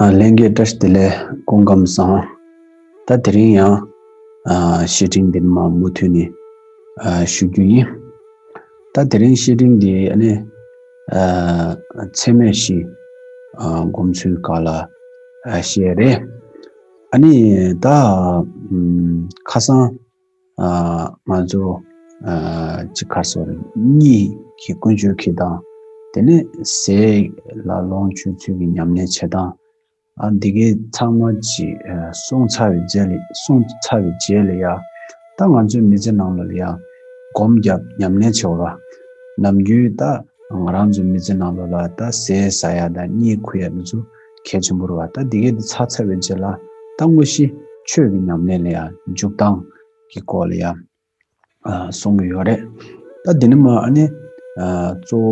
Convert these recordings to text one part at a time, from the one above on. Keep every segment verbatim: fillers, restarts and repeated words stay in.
ཨ། ལྷན་རྒྱས་བཀྲ་ཤིས་བདེ་ལེགས། སྐུ་ཁམས་བཟང་། ད་དེ་རིང་ཡང་ཨ་བཤེས་སྤྲིང་འདི་ནས་མ་མུ་མཐུད་ནས་ཨ་ཞུ་རྒྱུ་ཡིན། ད་དེ་རིང་བཤེས་སྤྲིང་འདི་ཨ་ནི་ཨ་ཚད་མེད་བཞི་ཨ་སྒོམ་ཚུལ་སྐོར་ལ་ཨ་བཤད་རེད། ཨ་ནི་ད་ཨམ་ཁ་སང་ཨ་ང་ཚོ་ཨ་ཅིག་ག་རེ་ཟེར་དགོས་རེད། གཉིད་ཀྱི་ཀུན་སྤྱོད་འཁྱེར་སྟངས། དེ་ནས་ཟས་ལ་ལོངས་སྤྱོད་ཚུལ་གྱི་ཉམས་ལེན་བྱེད་སྟངས། ཨ་འདི་གའི་ཚང་མ་ཅིག་ཨ་གསུངས་ཚར་བའི་རྗེས་ལ། གསུངས་ཚར་བའི་རྗེས་ལ་ཡ། ད་ང་ཚོའི་མི་ཚེ་ནང་ལ་ཡ་སྒོམ་རྒྱབ་ཉམས་ལེན་བྱེད་དགོས་ར། ནམ་རྒྱུན་ད་ང་རང་ཚོའི་མི་ཚེ་ནང་ལོགས་ལ་ད་ཟས་ཟ་ཡ་དང་གཉིད་ཁུག་ཡ་འདི་ཚོ་གལ་ཆེན་པོ་རེད་བ། ད་འདི་གའི་འདི་ཚར་ཚར་བའི་རྗེས་ལ་ད་དངོས་གཞི་ཆོས་ཀྱི་ཉམས་ལེན་ལ་ཡ་འཇུག་སྟངས་ཀྱི་སྐོར་ལ་ཡ་ཨ་གསུང་གི་ཡོད་རེད། ད་འདི་ནི་མ་ཨ་ནི་ཨ་གཙོ་བོ་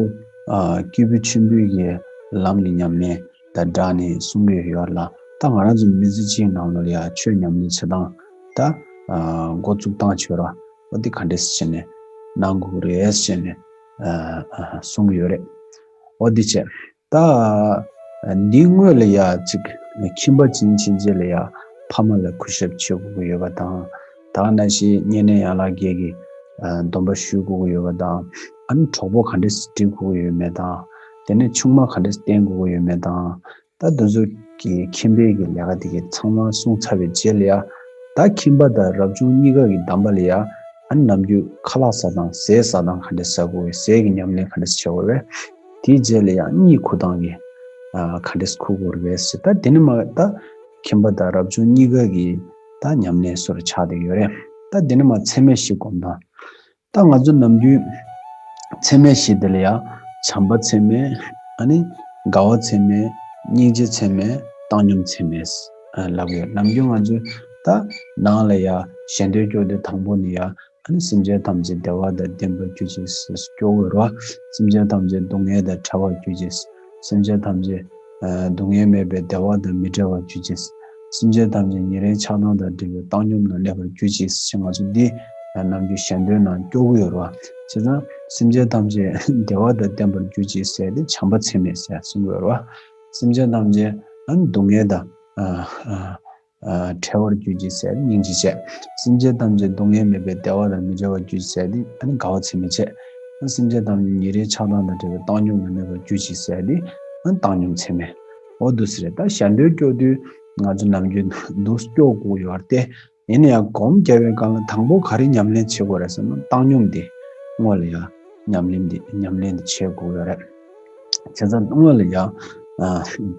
ཨ་སྐྱེས་བུ་ཆེན་པོའི་གི་ལམ་གྱི་ཉམས་ལེན་དང་སྦྲགས་ནས་གསུང་གི་ཡོད་ལ། ད་ང་རང་ཚོའི་མི་ཚེ་གཅིག་ནང་ལོགས་ལ་ཡ་ཆོས་ཉམས་ལེན་བྱེད་སྟངས་ད་ཨ་འགོ་བཙུགས་སྟངས་བྱོས་ར། འོ་འདི་ག་འདྲས་བྱས་ནས་གནང་དགོས་རེད་ཟེར་ནས་ཨ་ཨ་གསུང་གི་ཡོད་རེད། འོ་འདི་བྱས། ད་འདིའི་སྔོན་ལ་ཡ་ཅིག་ཁྱིམ་པ་ཅིག་ཕྱིན་ཆད་ལ་ཡ་ཕ་མ་ལ་གུས་ཞབས་བྱེད་དགོས་ཀྱི་ཡོད་པ་དང་། ད་ག་ནང་བཞིན་བསྙེན་གནས་ཡན་ལག་བརྒྱད་ཀྱི་ཨ་སྡོམ་པ་ཞུ་དགོས་ཀྱི་ཡོད་པ་དང་། ཨ་ནི་གྲོགས་པོ་ག་འདྲས་སྒྲིག་དགོས་ཀྱི་ཡོད་མེད་དང་། དེ་ནས་ཆུང་མ་ག་འདྲས་བསྟེན་དགོས་ཀྱི་ཡོད་མེད་དང་། ད་འདི་ཚོ་གི་ཁྱིམ་པའི་གི་ལས་ཀ་དེ་གའི་ཚང་མ་གསུངས་ཚར་བའི་རྗེས་ལ་ཡ། ད་ཁྱིམ་པ་དང་རབ་བྱུང་གཉིས་ཀ་གི་གདམས་པ་ལ་ཡ། ཨ་ནི་ནམ་རྒྱུན་ཁ་ལག་ཟ་སྟངས། ཟས་ཟ་སྟངས་ག་འདྲས་ཟ་དགོས། ཟས་ཀྱི་ཉམས་ལེན་ག་འདྲས་བྱེད་དགོས་རེད། དེའི་རྗེས་ལ་ཡང་གཉིད་ཁུག་སྟངས་ཀྱི་ཨ་ག་འདྲས་ཁུག་དགོས་རེད་ཟེར། ད་དེ་ནི་མ་ད་ཁྱིམ་པ་དང་རབ་བྱུང་གཉིས་ཀ་གི་ད་ཉམས་ལེན་སོར་ཆགས་བསྡད་ཡོད་རེད། ད་དེ་ནི་མ་ཚད་མེད་བཞི་སྒོམ་སྟངས། ད་ང་ཚོ་ནམ་རྒྱུན་ཚད་མེད་བཞི་དེ་ལ་ཡང་བྱམས་པ་ཚད་མེད། ཨ་ནི་དགའ་བ་ཚད་མེད། སྙིང་རྗེ་ཚད་མེད། བཏང་སྙོམས་ཚད་མེད་ལབ་ཡོད། ནམ་རྒྱུན་ང་ཚོས་ད་ནང་ལ་ཡ་ཞལ་འདོན་སྐྱོར་དུས་དང་པོ་ནས་ཡ། ཨ་ནི་སེམས་ཅན་ཐམས་ཅད་བདེ་བ་དང་ལྡན་པར་གྱུར་ཅིག་ཟེར་སྐྱོར་དགོས་རེད་བ། སེམས་ཅན་ཐམས་ཅད་སྡུག་བསྔལ་དང་བྲལ་བར་གྱུར་ཅིག། སེམས་ཅན་ཐམས་ཅད་ཨ་སྡུག་བསྔལ་མེད་པའི་བདེ་བ་དང་མི་འབྲལ་བར་གྱུར་ཅིག། སེམས་ཅན་ཐམས་ཅད་ཉེ་རིང་ཆགས་སྡང་དང་བྲལ་བའི་བཏང་སྙོམས་ལ་གནས་པར་གྱུར་ཅིག་ཟེར་ང་ཚོ་འདི་ནམ་རྒྱུན་ཞལ་འདོན་ནང་སྐྱོར་གྱི་ཡོད་རེད་བ། བྱས་ཙང་སེམས་ཅན་ཐམས་ཅད་བདེ་བ་དང་ལྡན་པར་གྱུར་ཅིག་ཟེར་ཏེ་བྱམས་པ་ཚད་མེད་ཟེར་གསུང་གི་ཡོད་རེད་བ། སེམས་ཅན་ཐམས་ཅད་ཨ་སྡུག་བསྔལ་དང་ཨ་ཨ། ཨ་བྲལ་བར་གྱུར་ཅིག་ཟེར་སྙིང་རྗེ་བྱས། སེམས་ཅན་ཐམས་ཅད་སྡུག་བསྔལ་མེད་པའི་བདེ་བ་དང་མི་འབྲལ་བར་གྱུར་ཅིག་ཟེར་ཏེ་ཨ་ནི་དགའ་བ་ཚད་མེད་བྱས། སེམས་ཅན་ཐམས་ཅད་ཉེ་རིང་ཆགས་སྡང་དང་བྲལ་བའི་བཏང་སྙོམས་ལ་གནས་པར་གྱུར་ཅིག་ཟེར་ཏེ་ཨ་ནི་བཏང་སྙོམས་ཚད་མེད། འོ་འདུག་ཟེར། ད་ཞལ་འདོན་སྐྱོར་དུས་ང་ཚོ་ནམ་རྒྱུན་འདུག་སྐྱོར་དགོས་ཡོད་རེད་དེ། ཡིན་ན་ཡང་སྒོམ་རྒྱབ་པའི་སྒང་ལ་དང་པོ་ག་རེ་ཉམས་ལེན་བྱེད་དགོས་རེད་ཟེར་ན་བཏང་སྙོམས་དེ་སྔོན་ལ་ཡ་ཉམས་ལེན་དེ་ཉམས་ལེན་དེ་བྱེད་དགོས་ཡོད་རེད། བྱས་ཙང་སྔོན་ལ་ཡ་ཨ་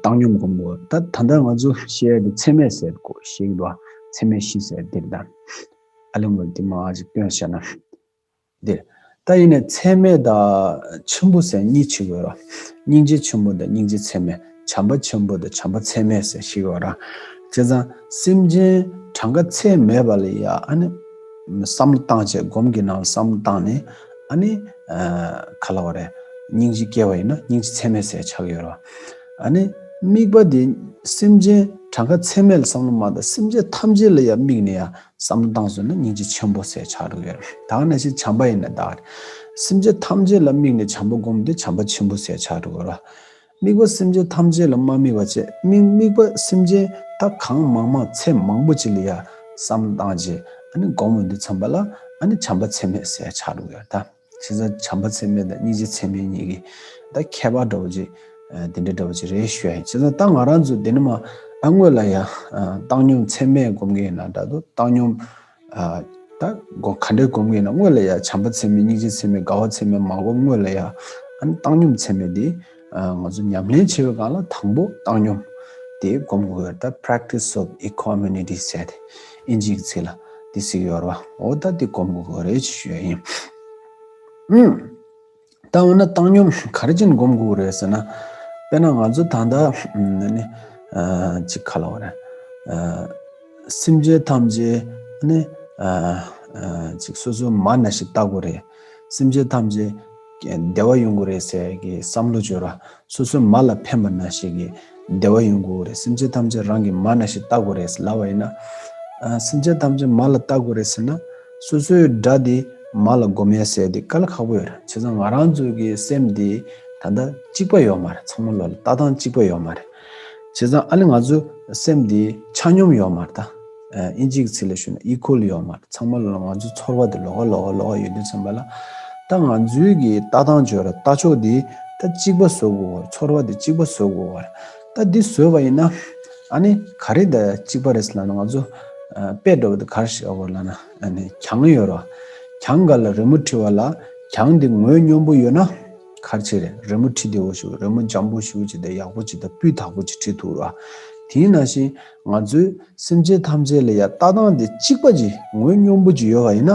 བཏང་སྙོམས་སྒོམ་དགོས། ད་ད་ལྟ་ང་ཚོ་བཤད་ཡ་དེ་ཚད་མེད་ཟེར་དགོས་ཤེས་ཀྱི་འདུག་ཚད་མེད་བཞི་ཟེར་དེ་རེད། ད་ཨ་ལས་ངོ་དེ་མ་ཅིག་སྟོན་བྱས་ན་དེ་རེད། ད་ཡིན་ནའི་ཚད་མེད་དང་ཆེན་པོ་ཟེར་གཉིས་ཕྱེ་དགོས་ར། སྙིང་རྗེ་ཆེན་པོ་དང་སྙིང་རྗེ་ཚད་མེད། བྱམས་པ་ཆེན་པོ་དང་བྱམས་པ་ཚད་མེད་ཟེར་ཤེས་དགོས་ར། བྱས་ཙང་སེམས་ཅན་གྲངས་ཀ་ཚད་མེད་པ་ལ་ཡ་ཨ་ནི་བསམ་བློ་བཏང་བྱས། སྒོམ་གྱི་ནང་ལ་བསམ་བློ་བཏང་ནས་ཨ་ནི་ཨ་ག་ལབ་དགོས་རེད། སྙིང་རྗེ་སྐྱེ་བ་ཡིན་ན་སྙིང་རྗེ་ཚད་མེད་ཟེར་ཆགས་ཀྱི་ཡོད་རེད་བ། ཨ་ནི་དམིགས་པ་དེ་སེམས་ཅན་གྲངས་ཀ་ཚད་མེད་ལ་བསམ་བློ་མ་བཏང་། སེམས་ཅན་ཐམས་ཅད་ལ་ཡ་དམིགས་ནས་ཡ་བསམ་བློ་བཏང་སོང་ན་སྙིང་རྗེ་ཆེན་པོ་ཟེར་ཆགས་འགྲོ་གི་ཡོད་རེད། ད་ག་ནང་བཞིན་བྱམས་པ་ཡིན་ན་ད་ག་རེད། སེམས་ཅན་ཐམས་ཅད་ལ་དམིགས་ནས་བྱམས་པ་སྒོམ་དུས་བྱམས་པ་ཆེན་པོ་ཟེར་ཆགས་འགྲོ་གི་ཡོད་རེད་བ། དམིགས་པ་སེམས་ཅན་ཐམས་ཅད་ལ་མ་དམིགས་པ་བྱས། དམིགས་དམིགས་པ་སེམས་ཅན་ད་གང་མང་མང་ཚད་མང་པོ་ཅིག་ལ་ཡ་བསམ་བློ་བཏང་རྗེས་ཨ་ནི་སྒོམ་འོང་དུས་ཙམ་པ་ལ་ཨ་ནི་བྱམས་པ་ཚད་མེད་ཟེར་ཆགས་འགྲོ་གི་ཡོད་རེད་ད། བྱས་ཙང་བྱམས་པ་ཚད་མེད་དང་སྙིང་རྗེ་ཚད་མེད་གཉིས་ཀྱི་ད་ཁྱད་པར་འདྲ་བོ་ཅིག་ཨ་དེ་འདྲ་འདྲ་བོ་ཅིག་རེད་ཞུ་ཡ་ཡིན། བྱས་ཙང་ད་ང་རང་ཚོ་དེ་ནི་མ་ཨ་སྔོན་ལ་ཡ་ཨ་བཏང་སྙོམས་ཚད་མེད་སྒོམ་གྱི་ཡིན་ན་འདྲ་འདུག་བཏང་སྙོམས་ཨ་ད་སྒོ་ག་འདྲའི་སྒོམ་གྱི་ཡིན་ན། སྔོན་ལ་ཡ་བྱམས་པ་ཚད་མེད་སྙིང་རྗེ་ཚད་མེད་དགའ་བ་ཚད་མེད་མ་སྒོམ་སྔོན་ལ་ཡ་ཨ་ནི་བཏང་སྙོམས་ཚད་མེད་དེ་ཨ་ང་ཚོ་ཉམས་ལེན་བྱེད་པའི་སྒང་ལ་དང་པོ་བཏང་སྙོམས་དེ་སྒོམ་དགོས་ཡོད། ད་practice of equanimity ཟེར་ཏེ་ཨིན་ཇིའི་ཚིག་ལ་དེ་ཟེར་གྱི་ཡོད་རེད་བ། འོ་ད་དེ་སྒོམ་དགོས་ཀྱི་རེད་ཅེས་ཞུ་ཡ་ཡིན། ཨུམ། ད་འོ་ན་བཏང་སྙོམས་ག་རེ་བྱས་ནས་སྒོམ་དགོས་ཀྱི་རེད་ཟེར་ན། དཔེར་ན་ང་ཚོ་ད་ལྟ་ཨ་ནི་ཨ་ཅིག་ག་ལབ་དགོས་རེད། ཨ་སེམས་ཅན་ཐམས་ཅད་ཨ་ནི་ཨ་ཨ་ཅིག་སོ་སོའི་མ་ནང་བཞིན་ལྟ་དགོས་རེད། སེམས་ཅན་ཐམས་ཅད་བདེ་བ་ཡོང་དགོས་རེད་ཟེར་གྱི་བསམ་བློ་བཅོས་ར། སོ་སོའི་མ་ལ་ཕན་པ་ནང་བཞིན་གྱི་བདེ་བ་ཡོང་དགོས་རེད། སེམས་ཅན་ཐམས་ཅད་རང་གི་མ་ནང་བཞིན་ལྟ་དགོས་རེད་ལབ་པ་ཡིན་ན། ཨ་སེམས་ཅན་ཐམས་ཅད་མ་ལ་ལྟ་དགོས་རེད་ཟེར་ན། སོ་སོའི་དགྲ་དེ་མ་ལ་སྒོམ་ཡ་ཟེར་དེ་དཀའ་ལས་ཁག་པོ་ཡོད་རེད། བྱས་ཙང་ང་རང་ཚོ་གི་སེམས་དེ་ད་ལྟ་གཅིག་པ་ཡོད་མ་རེད། ཚང་མ་ལོ་ལ་ལྟ་སྟངས་གཅིག་པ་ཡོད་མ་རེད། བྱས་ཙང་ཨ་ནི་ང་ཚོ་སེམས་འདི་ཆ་སྙོམས་ཡོད་མ་རེད་ད། ཨ་དབྱིན་ཇིའི་ཚིག་ལ་ཞུས་ན་ཨི་ཁུལ་ཡོད་མ་རེད། ཚང་མ་ལ་ང་ཚོ་ཚོར་བ་དེ་ལོགས་ཀ་ལོགས་ཀ་ལོགས་ཀ་ཡོད་དུས་ཙམ་པ་ལ། ད་ང་ཚོའི་གི་ལྟ་སྟངས་བརྗོད་ར་ལྟ་ཕྱོགས་འདི་ད་གཅིག་པ་བཟོ་དགོས་བར། ཚོར་བ་འདི་གཅིག་པ་བཟོ་དགོས་བར། ད་འདི་བཟོས་པ་ཡིན་ན་ཨ་ནི་ག་རེ་ད་གཅིག་པ་རེད་ཟེར་ལབ་ན། ང་ཚོ་ཨ་དཔེ་འདྲ་བོ་འདི་ག་རེ་བཤད་དགོས་ལབ་ན། ཨ་ནི་གྱང་ཡོད་ར། གྱང་སྒང་ལ་རི་མོ་བྲིས་པ་ལ་གྱང་འདི་ངོས་སྙོམས་པོ་ཡོད་ན་ག་རེ་བྱེད་རེད། རི་མོ་བྲིས་བདེ་བོ་ཞིག་རི་མོ་འཇམ་པོ་ཞིག་བྱས་ཏེ་ཡག་པོ་ཅིག་དང་སྤུས་དག་པོ་ཅིག་བྲིས་ཐུབ་ར། དེ་ནང་བཞིན་ང་ཚོའི་སེམས་ཅན་ཐམས་ཅད་ལ་ཡ་ལྟ་སྟངས་དེ་གཅིག་པ་ཅིག་ངོས་སྙོམས་པོ་ཅིག་ཡོད་པ་ཡིན་ན།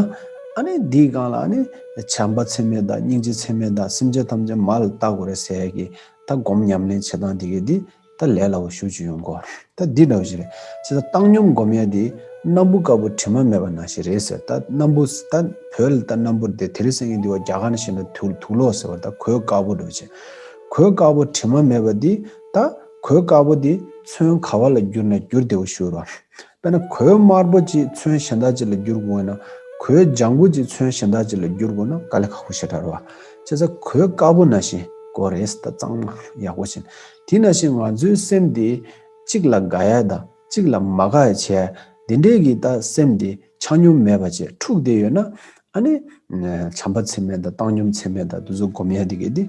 ཨ་ནི་འདིའི་སྒང་ལ་ཨ་ནི་བྱམས་པ་ཚད་མེད་དང་སྙིང་རྗེ་ཚད་མེད་དང་སེམས་ཅན་ཐམས་ཅད་མ་ལ་ལྟ་དགོས་རེད་ཟེར་ཡ་གི་ད་སྒོམ་ཉམས་ལེན་བྱེད་སྟངས་དེ་གི་འདི་ད་ལས་སླ་བོ་ཞེ་པོ་ཅིག་ཡོང་གི་རེད། ད་འདི་འདྲ་བོ་ཞིག་རེད། བྱས་ཙང་བཏང་སྙོམས་སྒོམ་ཡ་དེ་སྣམ་བུ་དཀར་པོ་དྲི་མ་མེད་པ་ནང་བཞིན་རེད་ཟེར། ད་སྣམ་བུ་ད་བོད་ལ་ད་སྣམ་བུ་དེ་དེ་རིང་སང་ཉིན་འདི་བ་རྒྱ་གར་ནང་བཞིན་ན་དུག་དུག་ལོག་ཟེར་བ། ད་གོས་དཀར་པོ་འདྲ་བོ་བྱས། གོས་དཀར་པོ་དྲི་མ་མེད་པ་འདི་ད་གོས་དཀར་པོ་འདི་ཚོན་ག་བ་ལ་བསྒྱུར་ན་བསྒྱུར་བདེ་བོ་ཞིག་རེད། དཔེར་ན་གོས་དམར་པོ་ཅིག་ཚོན་གཞན་དག་ཅིག་ལ་བསྒྱུར་དགོས་ན། གོས་ལྗང་གུ་ཅིག་ཚོན་གཞན་དག་ཅིག་ལ་བསྒྱུར་དགོས་ན་དཀའ་ལས་ཁག་པོ་ཞེ་དྲག་རེད་བ། བྱས་ཙང་གོས་དཀར་པོ་ནང་བཞིན་དགོས་རེད། ད་གཙང་མ་ཡག་པོ་བྱས། དེ་ནང་བཞིན་ང་ཚོའི་སེམས་དེ་གཅིག་ལ་དགའ་ཡ་དང་གཅིག་ལ་མ་དགའ་ཡ་བྱས། དེ་འདྲའི་གི་ད་སེམས་དེ་ཆ་སྙོམས་མེད་པ་བྱས་འཁྲུགས་བསྡད་ཡོད་ན། ཨ་ནི་བྱམས་པ་ཚད་མེད་དང་བཏང་སྙོམས་ཚད་མེད་དང་དེ་ཚོ་སྒོམ་ཡ་དེ་གི་དེ།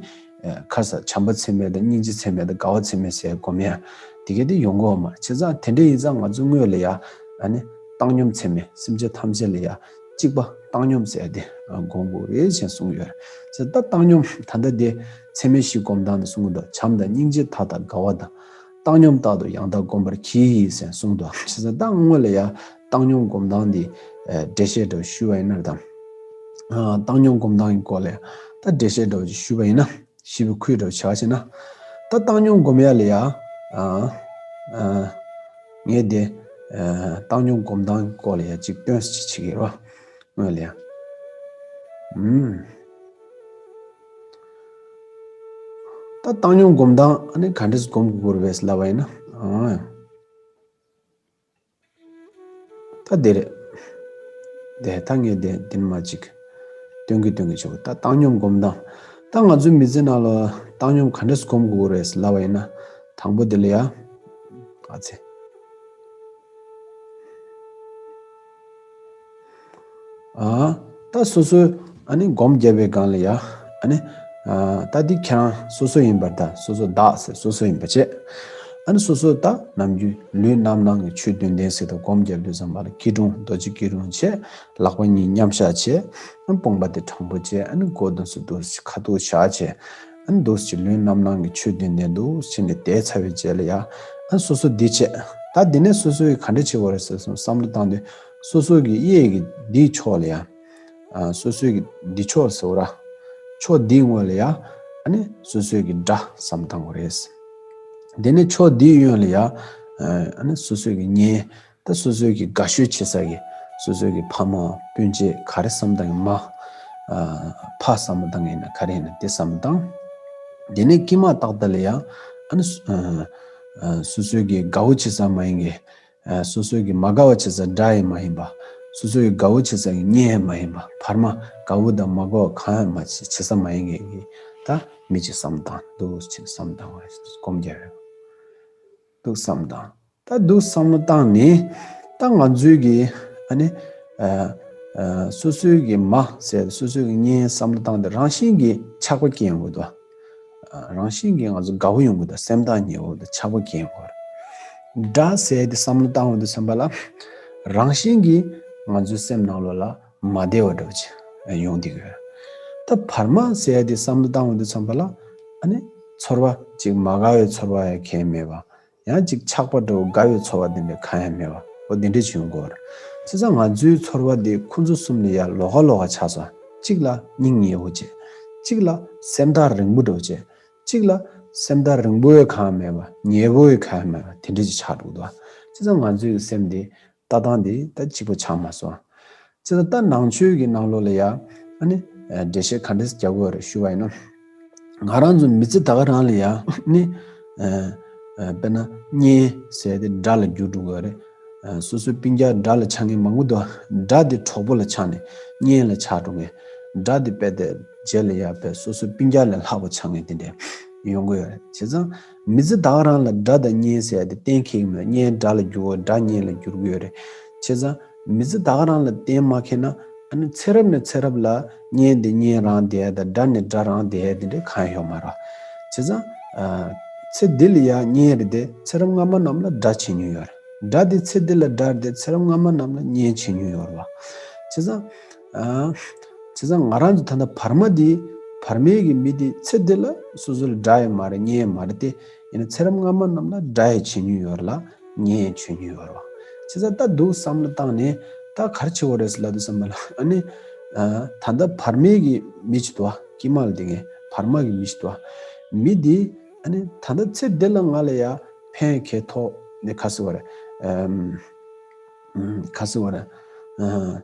ཁ་ས་བྱམས་པ་ཚད་མེད་དང་སྙིང་རྗེ་ཚད་མེད་དང་དགའ་བ་ཚད་མེད་ཟེར་སྒོམ་ཡ་དེ་གི་དེ་ཡོང་གི་ཡོད་མ་རེད། བྱས་ཙང་དེ་འདྲ་ཡིན་ཙང་ང་ཚོ་སྔོན་ལ་ཡ་ཨ་ནི་བཏང་སྙོམས་ཚད་མེད། སེམས་ཅན་ཐམས་ཅད་ལ་ཡ་གཅིག་པ་བཏང་སྙོམས་ཟེར་དེ་སྒོམ་དགོས་རེད་ཅེས་གསུངས་ཡོད་རེད། བྱས་ད་བཏང་སྙོམས་ད་ལྟ་དེ་ཚད་མེད་བཞི་སྒོམ་སྟངས་དེ་གསུངས་འདུག་བྱམས་དང་སྙིང་རྗེ་དག་དང་དགའ་བ་དང་། བཏང་སྙོམས་རྟག་ཏུ་ཡང་དག་བསྒོམ་པར་གྱིས་ཟེར་གསུངས་འདུག་བྱས་ཙང་ད་སྔོན་ལ་ཡ་བཏང་སྙོམས་སྒོམ་སྟངས་འདི་འགྲེལ་བཤད་འདྲ་བོ་ཞུས་པ་ཡིན་ན་དང་། བཏང་སྙོམས་སྒོམ་སྟངས་ཀྱི་སྐོར་ལ་ཡ་ད་འགྲེལ་བཤད་འདྲ་བོ་ཞུས་པ་ཡིན་ན། ཞིབ་པའི་ཁུལ་འདྲ་བོ་བྱ་བ་བྱས་ན། ད་བཏང་སྙོམས་སྒོམ་ཡ་ལ་ཡ། ངས་དེ་བཏང་སྙོམས་སྒོམ་སྟངས་ཀྱི་སྐོར་ལ་ཡ་ཅིག་སྟོན་ཅིག་བྱེད་ཀྱི་རོ། སྔོན་ལ་ཡ། ཨུམ། ད་བཏང་སྙོམས་སྒོམ་སྟངས་ཨ་ནི་ག་འདྲས་སྒོམ་དགོས་རེད་ཟེར་ལབ་པ་ཡིན་ན། ཨང་། ད་དེ་རེད། དེ་ད་ངས་དེ་འདི་ནས་མར་ཅིག་སྟོན་གི་སྟོན་གི་བྱེད་དགོས། ད་བཏང་སྙོམས་སྒོམ་སྟངས། ད་ང་ཚོའི་མི་ཚེ་ནང་ལ་བཏང་སྙོམས་ག་འདྲས་སྒོམ་དགོས་རེད་ལབ་པ་ཡིན་ན། དང་པོ་དེ་ལ་ཡ། ཨ་ཙི། ཨ། ད་སོ་སོའི་ཨ་ནི་སྒོམ་བརྒྱབ་པའི་སྒང་ལ་ཡ། ཨ་ནི། ཨ། ད་འདི་ཁྱེད་རང་སོ་སོ་ཡིན་པར་ཐལ། སོ་སོ་བདག་ཟེར་སོ་སོ་ཡིན་པ་བྱས། ཨ་ནི་སོ་སོ་ད་ནམ་རྒྱུན་ལུས་རྣམ་སྣང་གི་ཆོས་བདུན་ལྡན་ཟེར་དུས་སྒོམ་བརྒྱབ་དུས་ཙམ་པ་ལ་སྐྱིལ་ཀྲུང་རྡོ་རྗེ་སྐྱིལ་ཀྲུང་བྱས། ལག་པ་གཉིས་མཉམ་བཞག་བྱས། ཨ་ནི་དཔུང་པ་དེ་དྲང་པོ་བྱས། ཨ་ནི་མགོ་དེ་ཚུར་འདུག་སེ་ཁ་ཐུག་བཞག་བྱས། ཨ་ནི་འདུག་སེ་ལུས་རྣམ་སྣང་གི་ཆོས་བདུན་ལྡན་འདུག་སེ་བྱས་ནས་བསྡད་ཚར་བའི་རྗེས་ལ་ཡ། ཨ་ནི་སོ་སོ་འདི་བྱས། ད་འདི་ནས་སོ་སོ་ཡིས་ག་འདྲ་བྱེད་དགོས་རེད་ཟེར་སོང་བསམ་བློ་བཏང་དུས། སོ་སོ་གི་གཡས་ཀྱི་འདིའི་ཕྱོགས་ལ་ཡ། ཨ། སོ་སོའི་གི་འདི་ཕྱོགས་ཟེར་བ་ར། ཕྱོགས་འདིའི་ངོས་ལ་ཡ། ཨ་ནི་སོ་སོའི་གི་དགྲ་བསམ་བཏང་དགོས་རེད། དེ་ནས་ཕྱོགས་འདིའི་གཡོན་ལ་ཡ། ཨ་ནི་སོ་སོའི་གི་གཉེན། ད་སོ་སོའི་གི་དགའ་ཤོས་བྱེད་ས་གི། སོ་སོའི་གི་ཕ་མ་སྤུན་མཆེད་ག་རེ་བསམ་བཏང་གི་མ། ཨ། ཕ་བསམ་བཏང་གི་ཡིན་ན་ག་རེ་ཡིན་ན་དེ་བསམ་བཏང་། དེ་ནས་དཀྱིལ་མ་ཏག་ཏག་ལ་ཡ། ཨ་ནི་སོ། ཨ། ཨ། སོ་སོའི་གི་དགའ་བོ་བྱེད་ས་མ་ཡིན་གི། ཨ། སོ་སོའི་གི་མ་དགའ་བ་བྱེད་ས་དགྲ་ཡང་མ་ཡིན་པ། སོ་སོའི་གི་དགའ་བོ་བྱེད་ས་གི་གཉེན་ཡང་མ་ཡིན་པ། བར་མ་དགའ་བོ་དང་མ་དགའ་བ་གང་ཡང་མ་བྱེད་བྱེད་ས་མ་ཡིན་མཁན་གི་ད་མི་གཅིག་བསམ་བཏང་འདུག་ཅེས་བསམ་བཏང་བ་རེད། སྒོམ་རྒྱབ་ཡོད་འདུག་བསམ་བཏང་། ད་འདུག་བསམ་བློ་བཏང་ནས་ད་ང་ཚོའི་གི་ཨ་ནི། ཨ། ཨ། སོ་སོའི་གི་མ་ཟེར་སོ་སོའི་གི་གཉེན་བསམ་བློ་བཏང་སྟེ་རང་བཞིན་གྱིས་ཆགས་པ་སྐྱེ་ཡོང་གི་འདུག་རང་བཞིན་གྱིས་ང་ཚོ་དགའ་བོ་ཡོང་གི་འདུག་སེམས་ཐག་ཉེ་བོ་དང་ཆགས་པ་སྐྱེ་ཡོང་གི་རེད། དགྲ་ཟེར་དེ་བསམ་བློ་བཏང་བ་དུས་ཙམ་པ་ལ། རང་བཞིན་གྱིས་ང་ཚོའི་སེམས་ནང་ལོགས་ལ་མ་བདེ་བ་འདྲ་བོ་ཅིག་ཡོང་བསྡད་ཀྱི་ཡོད། ད་བར་མ་ཟེར་དེ་བསམ་བློ་བཏང་བ་དུས་ཙམ་པ་ལ། ཨ་ནི་ཚོར་བ་ཅིག་མ་དགའ་བའི་ཚོར་བ་ཡང་གང་ཡང་མེད་པ། ཡང་ཅིག་ཆགས་པ་འདྲ་བོ་དགའ་བའི་ཚོར་བ་དེ་འདྲ་གང་ཡང་མེད་པ། འོ་དེ་འདྲ་ཅིག་ཡོང་གི་ཡོད་རེད། བྱས་ཙང་ང་ཚོའི་ཚོར་བ་དེ་ཁོ་ཚོ་གསུམ་ལ་ཡ་ལོགས་ཀ་ལོགས་ཀ་ཆགས་སོང་། གཅིག་ལ་སྙིང་ཉེ་བོ་བྱས། གཅིག་ལ་སེམས་ཐག་རིང་པོ་འདྲ་བོ་བྱས། གཅིག་ལ་སེམས་ཐག་རིང་པོ་ཡང་གང་ཡང་མེད་པ། ཉེ་བོ་ཡང་གང་ཡང་མེད་པ་དེ་འདྲ་ཅིག་ཆགས་འགྲོ་གི་འདུག་བྱས་ཙང་ང་ཚོའི་སེམས་དེ་ལྟ་སྟངས་དེ་ད་གཅིག་པ་ཆགས་མ་སོང་། བྱས་ཙང་ད་ནང་ཆོས་ཀྱི་ནང་ལོགས་ལ་ཡ། ཨ་ནི། འགྲེལ་བཤད་ག་འདྲས་རྒྱག་དགོས་རེད་ཞུ་བ་ཡིན་ན། ང་རང་ཚོ་མི་ཚེ་ད་ག་རང་ལ་ཡ། ཨ་ནི། ཨ། ཨ། དཔེར་ན་གཉེན་ཟེར་དེ་དགྲ་ལ་འགྱུར་འགྲོ་གི་རེད། ཨ། སོ་སོའི་སྤུན་ཀྱག་དགྲ་ལ་ཆགས་མཁན་མང་པོ་འདུག་དགྲ་དེ་གྲོགས་པོ་ལ་ཆགས་ནས་གཉེན་ལ་ཆགས་འགྲོ་མཁན། དགྲ་དེ་དཔེ་དེ་རྗེས་ལ་ཡ་དཔེ་སོ་སོའི་སྤུན་ཀྱག་ལས་ལྷག་པ་ཆགས་མཁན་དེ་འདྲས། ཡོང་གི་ཡོད་རེད། བྱས་ཙང་མི་ཚེ་ད་ག་རང་ལ་དགྲ་དང་གཉེན་ཟེར་ཡ་དེ་གཏན་འཁེལ་གྱི་མེད། གཉེན་དགྲ་ལ་འགྱུར་བ། དགྲ་གཉེན་ལ་འགྱུར་གྱི་ཡོད་རེད། བྱས་ཙང་མི་ཚེ་ད་ག་རང་ལ་གཏན་མ་འཁེལ་ན། ཨ་ནི་ཚེ་རབས་ནས་ཚེ་རབས་ལ་གཉེན་དེ་གཉེན་རང་བསྡད་ཡ་དང་། དགྲ་ནས་དགྲ་རང་བསྡད་ཡ་དེ་འདྲ་གང་ཡང་ཡོད་མ་རེད། བྱས་ཙང་ཨ་ཚེ་འདི་ལ་ཡ་གཉེན་རེད་དེ། ཚེ་རབས་སྔ་མ་རྣམས་ལ་དགྲ་བྱེད་མྱོང་ཡོད་རེད། དགྲ་དེ་ཚེ་འདི་ལ་དགྲ་རེད་དེ། ཚེ་རབས་སྔ་མ་རྣམས་ལ་གཉེན་བྱེད་མྱོང་ཡོད་རེད་བ། བྱས་ཙང་ཨ་བྱས་ཙང་ང་རང་ཚོ་ད་ལྟ་བར་མ་འདི། བར་མའི་གི་མི་འདི་ཚེ་འདི་ལ་སོ་སོ་ལ་དགྲ་ཡང་མ་རེད། གཉེན་ཡང་མ་རེད་དེ། ཡིན་ན་ཚེ་རབས་སྔ་མ་རྣམས་ལ་དགྲ་ཡང་བྱེད་མྱོང་ཡོད་རེད་ལ། གཉེན་ཡང་བྱེད་མྱོང་ཡོད་རེད་བ། བྱས་ཙང་ད་འདུག་བསམ་བློ་བཏང་ནས། ད་ག་རེ་བྱེད་དགོས་རེད་ཟེར་ལབ་དུས་ཙམ་པ་ལ། ཨ་ནི་ཨ་ད་ལྟ་བར་མའི་གི་མི་ཅིག་འདུག་བ། དཀྱིལ་མ་ལ་བསྡད་མཁན་བར་མ་གི་མི་ཅིག་འདུག་བ། མི་འདི་ཨ་ནི་ད་ལྟ་ཚེ་འདི་ལ་ང་ལ་ཡ་ཕན་ག་ཐོགས་ནས། ག་ཟེར་བ་རེད། ཨམ། ཨམ། ག་ཟེར་བ་རེད། ཨ་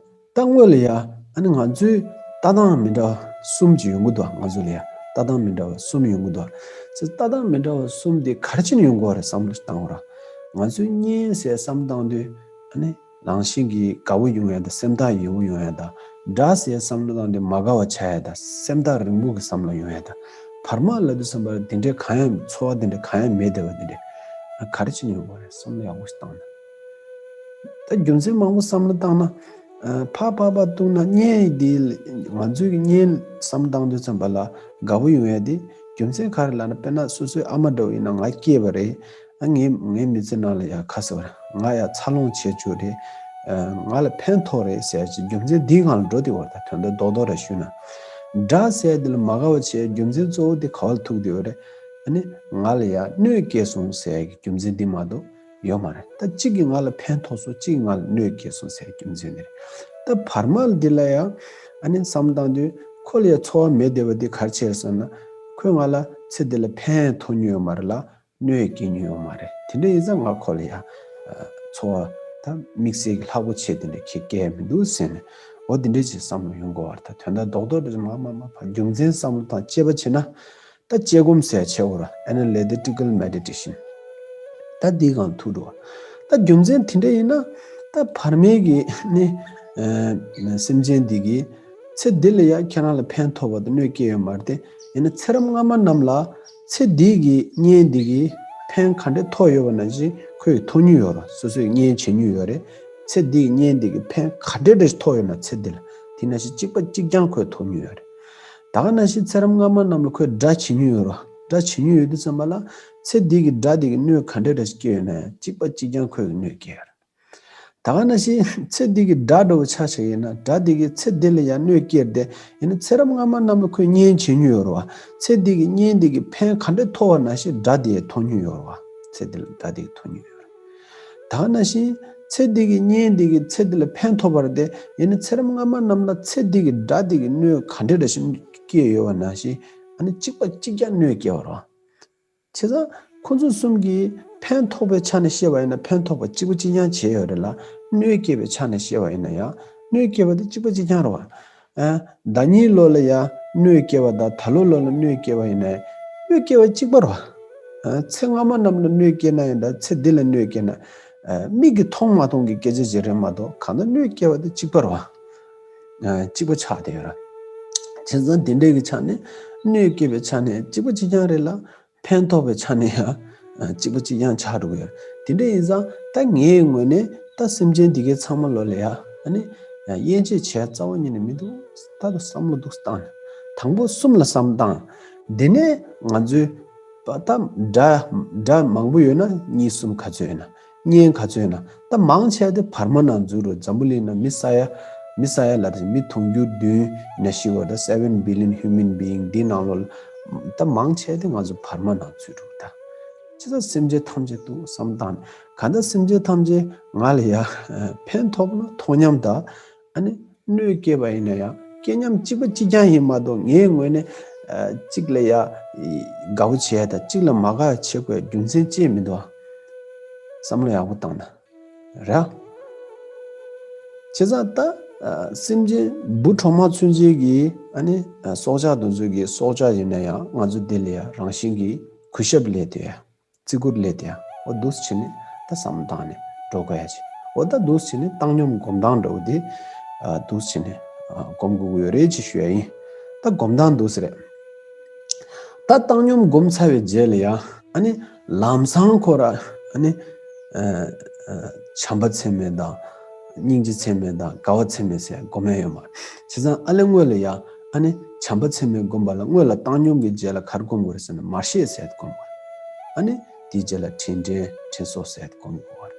ད་སྔོན་ལ་ཡ་ཨ་ནི་ང་ཚོའི་ལྟ་སྟངས་མི་འདྲ་བ་གསུམ་ཅིག་ཡོང་གི་འདུག་ང་ཚོ་ལ་ཡ་ལྟ་སྟངས་མི་འདྲ་བ་གསུམ་ཡོང་གི་འདུག་ཚེ་ལྟ་སྟངས་མི་འདྲ་བ་གསུམ་དེ་ག་རེ་བྱས་ནས་ཡོང་གི་ཡོད་རེད་བསམ་བློ་བཏང་བ་ར། ང་ཚོའི་གཉེན་ཟེར་བསམ་བཏང་དུས། ཨ་ནི་རང་བཞིན་གྱིས་དགའ་བོ་ཡོང་ཡ་དང་། སེམས་ཐག་ཉེ་བོ་ཡོང་ཡ་དང་། དགྲ་ཟེར་བསམ་བློ་བཏང་དུས་མ་དགའ་བ་ཆགས་ཡ་དང་། སེམས་ཐག་རིང་པོ་གི་བསམ་བློ་ཡོང་ཡ་དང་། བར་མ་ལབ་དུས་ཙམ་པ་ལ་དེ་འདྲའི་གང་ཡང་། ཚོར་བ་དེ་འདྲ་གང་ཡང་མེད་བསྡད་པ་དེ་འདྲ། ཨ་ག་རེ་བྱས་ནས་ཡོང་གི་ཡོད་རེད། བསམ་བློ་ཡག་པོ་ཞིག་བཏང་ན། ད་རྒྱུ་མཚན་མང་པོ་བསམ་བློ་བཏང་ན། ཨ་ཕར་ཕར་ཕར་བཏུང་ན། གཉེན་འདི་ང་ཚོའི་གི་གཉེན་བསམ་བཏང་དུས་ཙམ་པ་ལ་དགའ་བོ་ཡོང་ཡ་དེ་རྒྱུ་མཚན་ག་རེ་ལབ་ན། དཔེར་ན་སོ་སོའི་ཨ་མ་འདྲ་བོ་ཡིན་ན། ང་སྐྱེས་པ་རེད། ཨ་ངའི་ངའི་མི་ཚེ་ནང་ལ་ཡ་ག་ཟེར་བ་རེད། ང་ཡ་འཚར་ལོངས་བྱེད་བཅུག་རེད། ཨ་ང་ལ་ཕན་ཐོགས་རེད་ཟེར་ཡ་ཅིག་རྒྱུ་མཚན་འདིའི་སྒང་ལ་འགྲོ་བསྡད་པ་རེད། ད་དོན་དག་རྡོག་རྡོག་རེ་ཞུས་ན། དགྲ་ཟེར་ཡ་འདི་ལ་མ་དགའ་བ་བྱེད་ཡ་རྒྱུ་མཚན་གཙོ་བོ་དེ་ག་བ་ལ་ཐུག་བསྡད་པ་རེད། ཨ་ནི་ང་ལ་ཡ་གནོད་སྐྱེལ་སོང་ཟེར་ཡ་གི་རྒྱུ་མཚན་འདི་མ་གཏོགས་ཡོད་མ་རེད། ད་གཅིག་གིས་ང་ལ་ཕན་ཐོགས་སོང་། གཅིག་གིས་ང་ལ་གནོད་སྐྱེལ་སོང་ཟེར་རྒྱུ་མཚན་དེ་རེད། ད་བར་མ་འདི་ལ་ཡང་ཨ་ནི་བསམ་བཏང་དུས། ཁོ་ལ་ཡང་ཚོར་བ་མེད་བསྡད་པ་འདི་ག་རེ་བྱས་ཟེར་ན། ཁོས་ང་ལ་ཚེ་འདི་ལ་ཕན་ཐོགས་མྱོང་ཡོད་མ་རེད་ལ། གནོད་སྐྱེལ་མྱོང་ཡོད་མ་རེད། དེ་འདྲ་ཡིན་ཙང་ང་ཁོ་ལ་ཡང་ཚོར་བ་ད་དམིགས་བསལ་གྱི་ལྷག་པོ་ཆེ་དེ་འདྲ་ཁྱེད་སྐྱེ་མི་འདུག་ཟེར་ནས། འོ་དེ་འདྲ་ཅིག་བསམ་བློ་ཡོང་དགོས་པ་རེད། ད་དོན་དག་རྡོག་རྡོག་འདྲ་ཅིག་མར་མར་མར་ཕར་རྒྱུ་མཚན་བསམ་བློ་བཏང་དཔྱད་པ་བྱས་ན། ད་དཔྱད་སྒོམ་ཟེར་བྱེད་འོ་ར། Analytical Meditation། ད་འདིའི་སྒང་ཐུག་འགྲོ། ད་རྒྱུ་མཚན་དེ་འདྲ་ཡིན་ན། ད་བར་མའི་གི་ནི་ཨ་སེམས་ཅན་འདི་གིས་ཚེ་འདི་ལ་ཡ་ཁྱེད་རང་ལ་ཕན་ཐོགས་པ་དང་གནོད་སྐྱེལ་ཡོད་མ་རེད་དེ། ཡིན་ན་ཚེ་རབས་སྔ་མ་རྣམས་ལ་ཚེ་འདི་གི་གཉེན་འདི་གིས་ཕན་ག་འདྲ་ཐོགས་ཡོད་པ་ནང་བཞིན་ཁོས་ཐོགས་མྱོང་ཡོད་ར། སོ་སོས་གཉེན་བྱེད་མྱོང་ཡོད་རེད། ཚེ་འདི་གི་གཉེན་འདི་གིས་ཕན་ག་འདྲ་འདྲ་ཞིག་ཐོགས་ཡོད་ན། ཚེ་འདི་ལ་དེ་ནང་བཞིན་གཅིག་པ་གཅིག་རྐྱང་ཁོས་ཐོགས་མྱོང་ཡོད་རེད། ད་ག་ནང་བཞིན་ཚེ་རབས་སྔ་མ་རྣམས་ལ་ཁོས་དགྲ་བྱེད་མྱོང་ཡོད་རེད་བ། དགྲ་བྱེད་མྱོང་ཡོད་དུས་ཙམ་པ་ལ། ཚེ་འདི་གི་དགྲ་འདི་གིས་གནོད་ག་འདྲ་འདྲ་ཞིག་སྐྱེལ་ཡོད་ན་ཡང་གཅིག་པ་གཅིག་རྐྱང་ཁོས་གནོད་སྐྱེལ་ཡོད་རེད། ད་ག་ནང་བཞིན་ཚེ་འདི་གི་དགྲ་འདྲ་བོ་ཆ་བཞག་ཡིན་ན། དགྲ་འདི་གིས་ཚེ་འདི་ལ་ཡང་གནོད་སྐྱེལ་ཏེ། ཡིན་ན་ཚེ་རབས་སྔ་མ་རྣམས་ལ་ཁོས་གཉེན་བྱེད་མྱོང་ཡོད་རེད་བ། ཚེ་འདི་གི་གཉེན་འདི་གིས་ཕན་ག་འདྲ་ཐོགས་པ་ནང་བཞིན་དགྲ་འདི་ཡང་ཐོགས་མྱོང་ཡོད་རེད་བ། ཚེ་འདི་ལ་དགྲ་འདི་གིས་ཐོགས་མྱོང་ཡོད་རེད། ད་ག་ནང་བཞིན་ཚེ་འདི་གི་གཉེན་འདི་གིས་ཚེ་འདི་ལ་ཕན་ཐོགས་པ་རེད་དེ། ཡིན་ན་ཚེ་རབས་སྔ་མ་རྣམས་ལ་ཚེ་འདི་གི་དགྲ་འདི་གིས་གནོད་ག་འདྲ་འདྲ་ཞིག་སྐྱེལ་ཡོད་པ་ནང་བཞིན། ཨ་ནི་གཅིག་པ་གཅིག་རྐྱང་གནོད་སྐྱེལ་བ་རེད་བ། བྱས་ཙང་ཁོ་ཚོ་གསུམ་གྱིས་ཕན་ཐོགས་པའི་ཆ་ནས་བཤད་པ་ཡིན་ན། ཕན་ཐོགས་པ་གཅིག་པ་གཅིག་རྐྱང་བྱས་ཡོད་རེད་ལ། གནོད་སྐྱེལ་བའི་ཆ་ནས་བཤད་པ་ཡིན་ན་ཡང་གནོད་སྐྱེལ་བ་དེ་གཅིག་པ་གཅིག་རྐྱང་རེད་བ། ཨ་ཟླ་ཉིན་ལོ་ལ་ཡང་གནོད་སྐྱེལ་བ་དང་། ད་ལོ་ལོ་ལ་གནོད་སྐྱེལ་བ་ཡིན་ན་ཡང་། གནོད་སྐྱེལ་བ་གཅིག་པ་རེད་བ། ཨ་ཚེ་སྔ་མ་རྣམས་ལ་གནོད་སྐྱེལ་ན་ཡང་། ད་ཚེ་འདི་ལ་གནོད་སྐྱེལ་ན། ཨ་མིག་གིས་མཐོང་མ་མཐོང་གི་སྐད་ཆ་ཅིག་རེད་མ་གཏོགས། གང་ལྟར་གནོད་སྐྱེལ་བ་དེ་གཅིག་པ་རེད་བ། ཨ་གཅིག་པ་ཆགས་བསྡད་ཡོད་རེད། བྱས་ཙང་དེ་འདྲའི་གི་ཆ་ནས། གནོད་སྐྱེལ་བའི་ཆ་ནས་གཅིག་པ་གཅིག་རྐྱང་རེད་ལ། ཕན་ཐོགས་པའི་ཆ་ནས་ཡང་ཨ་གཅིག་པ་གཅིག་རྐྱང་ཆགས་འགྲོ་གི་ཡོད་རེད། དེ་འདྲ་ཡིན་ཙང་ད་ངའི་ངོས་ནས་ད་སེམས་ཅན་འདི་གའི་ཚང་མ་ལོ་ལ་ཡ། ཨ་ནི་ཡ་དབྱེ་འབྱེད་བྱས་རྩ་བ་ཉིད་ནས་མི་འདུག་ད་དུ་བསམ་བློ་འདུག་བཏང་། དང་པོ་གསུམ་ལ་བསམ་བཏང་། དེ་ནས་ང་ཚོའི་པ་ད་དགྲ་དགྲ་མང་པོ་ཡོད་ན། གཉིས་གསུམ་ག་ཚོད་ཡོད་ན། གཉེན་ག་ཚོད་ཡོད་ན། ད་མང་ཆེ་བ་དེ་བར་མ་ནང་འཛུལ་རོ། འཛམ་བུ་གླིང་ན་མི་ས་ཡ་མི་ས་ཡ་ལ་དེ་མི་དུང་ཕྱུར་བདུན་ན་ཤི་བ། ད་seven billion human being འདི་ནང་ལོགས་ལ་ད་མང་ཆེ་བ་དེ་ང་ཚོ་བར་མ་ནང་འཛུལ་འགྲོ། ད་བྱས་ཙང་སེམས་ཅན་ཐམས་ཅད་འདུག་བསམ་བཏང་། གང་ལྟར་སེམས་ཅན་ཐམས་ཅད་ང་ལ་ཡ་ཕན་ཐོགས་ན་ཐོགས་མཉམ་དང་། ཨ་ནི་གནོད་སྐྱེལ་བ་ཡིན་ན་ཡང་སྐྱེལ་མཉམ་གཅིག་པ་གཅིག་རྐྱང་ཡིན་མ་གཏོགས། ངའི་ངོས་ནས་ཨ་གཅིག་ལ་ཡ་དགའ་བོ་བྱས་དང་གཅིག་ལ་མ་དགའ་བྱེད་དགོས་རྒྱུ་མཚན་ཅི་མི་འདུག་ཨ། བསམ་བློ་ཡག་པོ་བཏང་ན་རེད། བྱས་ཙང་ད་ཨ་སེམས་ཅན་འབུ་གྲོག་མ་ཚུན་ཆད་ཀྱི་ཨ་ནི་ཨ་སྲོག་ཆགས་དེ་ཚོ་གི་སྲོག་ཆགས་ཡིན་ན་ཡང་། ང་ཚོ་འདི་ལ་ཡ་རང་བཞིན་གྱིས་གུས་ཞབས་སླེབས་དེ། བརྩི་བཀུར་སླེབས་དེ། འོ་འདུག་སེ་བྱས་ནས་ད་བསམ་བློ་བཏང་ནས་འགྲོ་དགོས་ཡ་ཅིག་འོ་ད་འདུག་སེ་བྱས་ནས་བཏང་སྙོམས་སྒོམ་སྟངས་འདྲ་བོ་དེ་ཨ་འདུག་སེ་བྱས་ནས་ཨ་སྒོམ་དགོས་ཀྱི་ཡོད་རེད་ཅེས་ཞུ་ཡ་ཡིན། ད་སྒོམ་སྟངས་འདུག་སེ་རེད། ད་བཏང་སྙོམས་སྒོམ་ཚར་བའི་རྗེས་ལ་ཡང་ཨ་ནི་ལམ་སང་ཁོ་ར་ཨ་ནི་ཨ་ཨ་བྱམས་པ་ཚད་མེད་དང་སྙིང་རྗེ་ཚད་མེད་དང་དགའ་བ་ཚད་མེད་ཟེར་སྒོམ་ཡ་ཡོད་མ་རེད། བྱས་ཙང་ཨ་ལས་སྔོན་ལ་ཡང་ཨ་ནི་བྱམས་པ་ཚད་མེད་སྒོམ་པ་ལ་སྔོན་ལ་བཏང་སྙོམས་ཀྱི་རྗེས་ལ་ག་རེ་སྒོམ་དགོས་རེད་ཟེར་ན་མར་ཤེས་ཟེར་སྒོམ་དགོས་རེད། ཨ་ནི་དེའི་རྗེས་ལ་དྲིན་དྲན་དྲིན་གཟོ་ཟེར་སྒོམ་དགོས་རེད།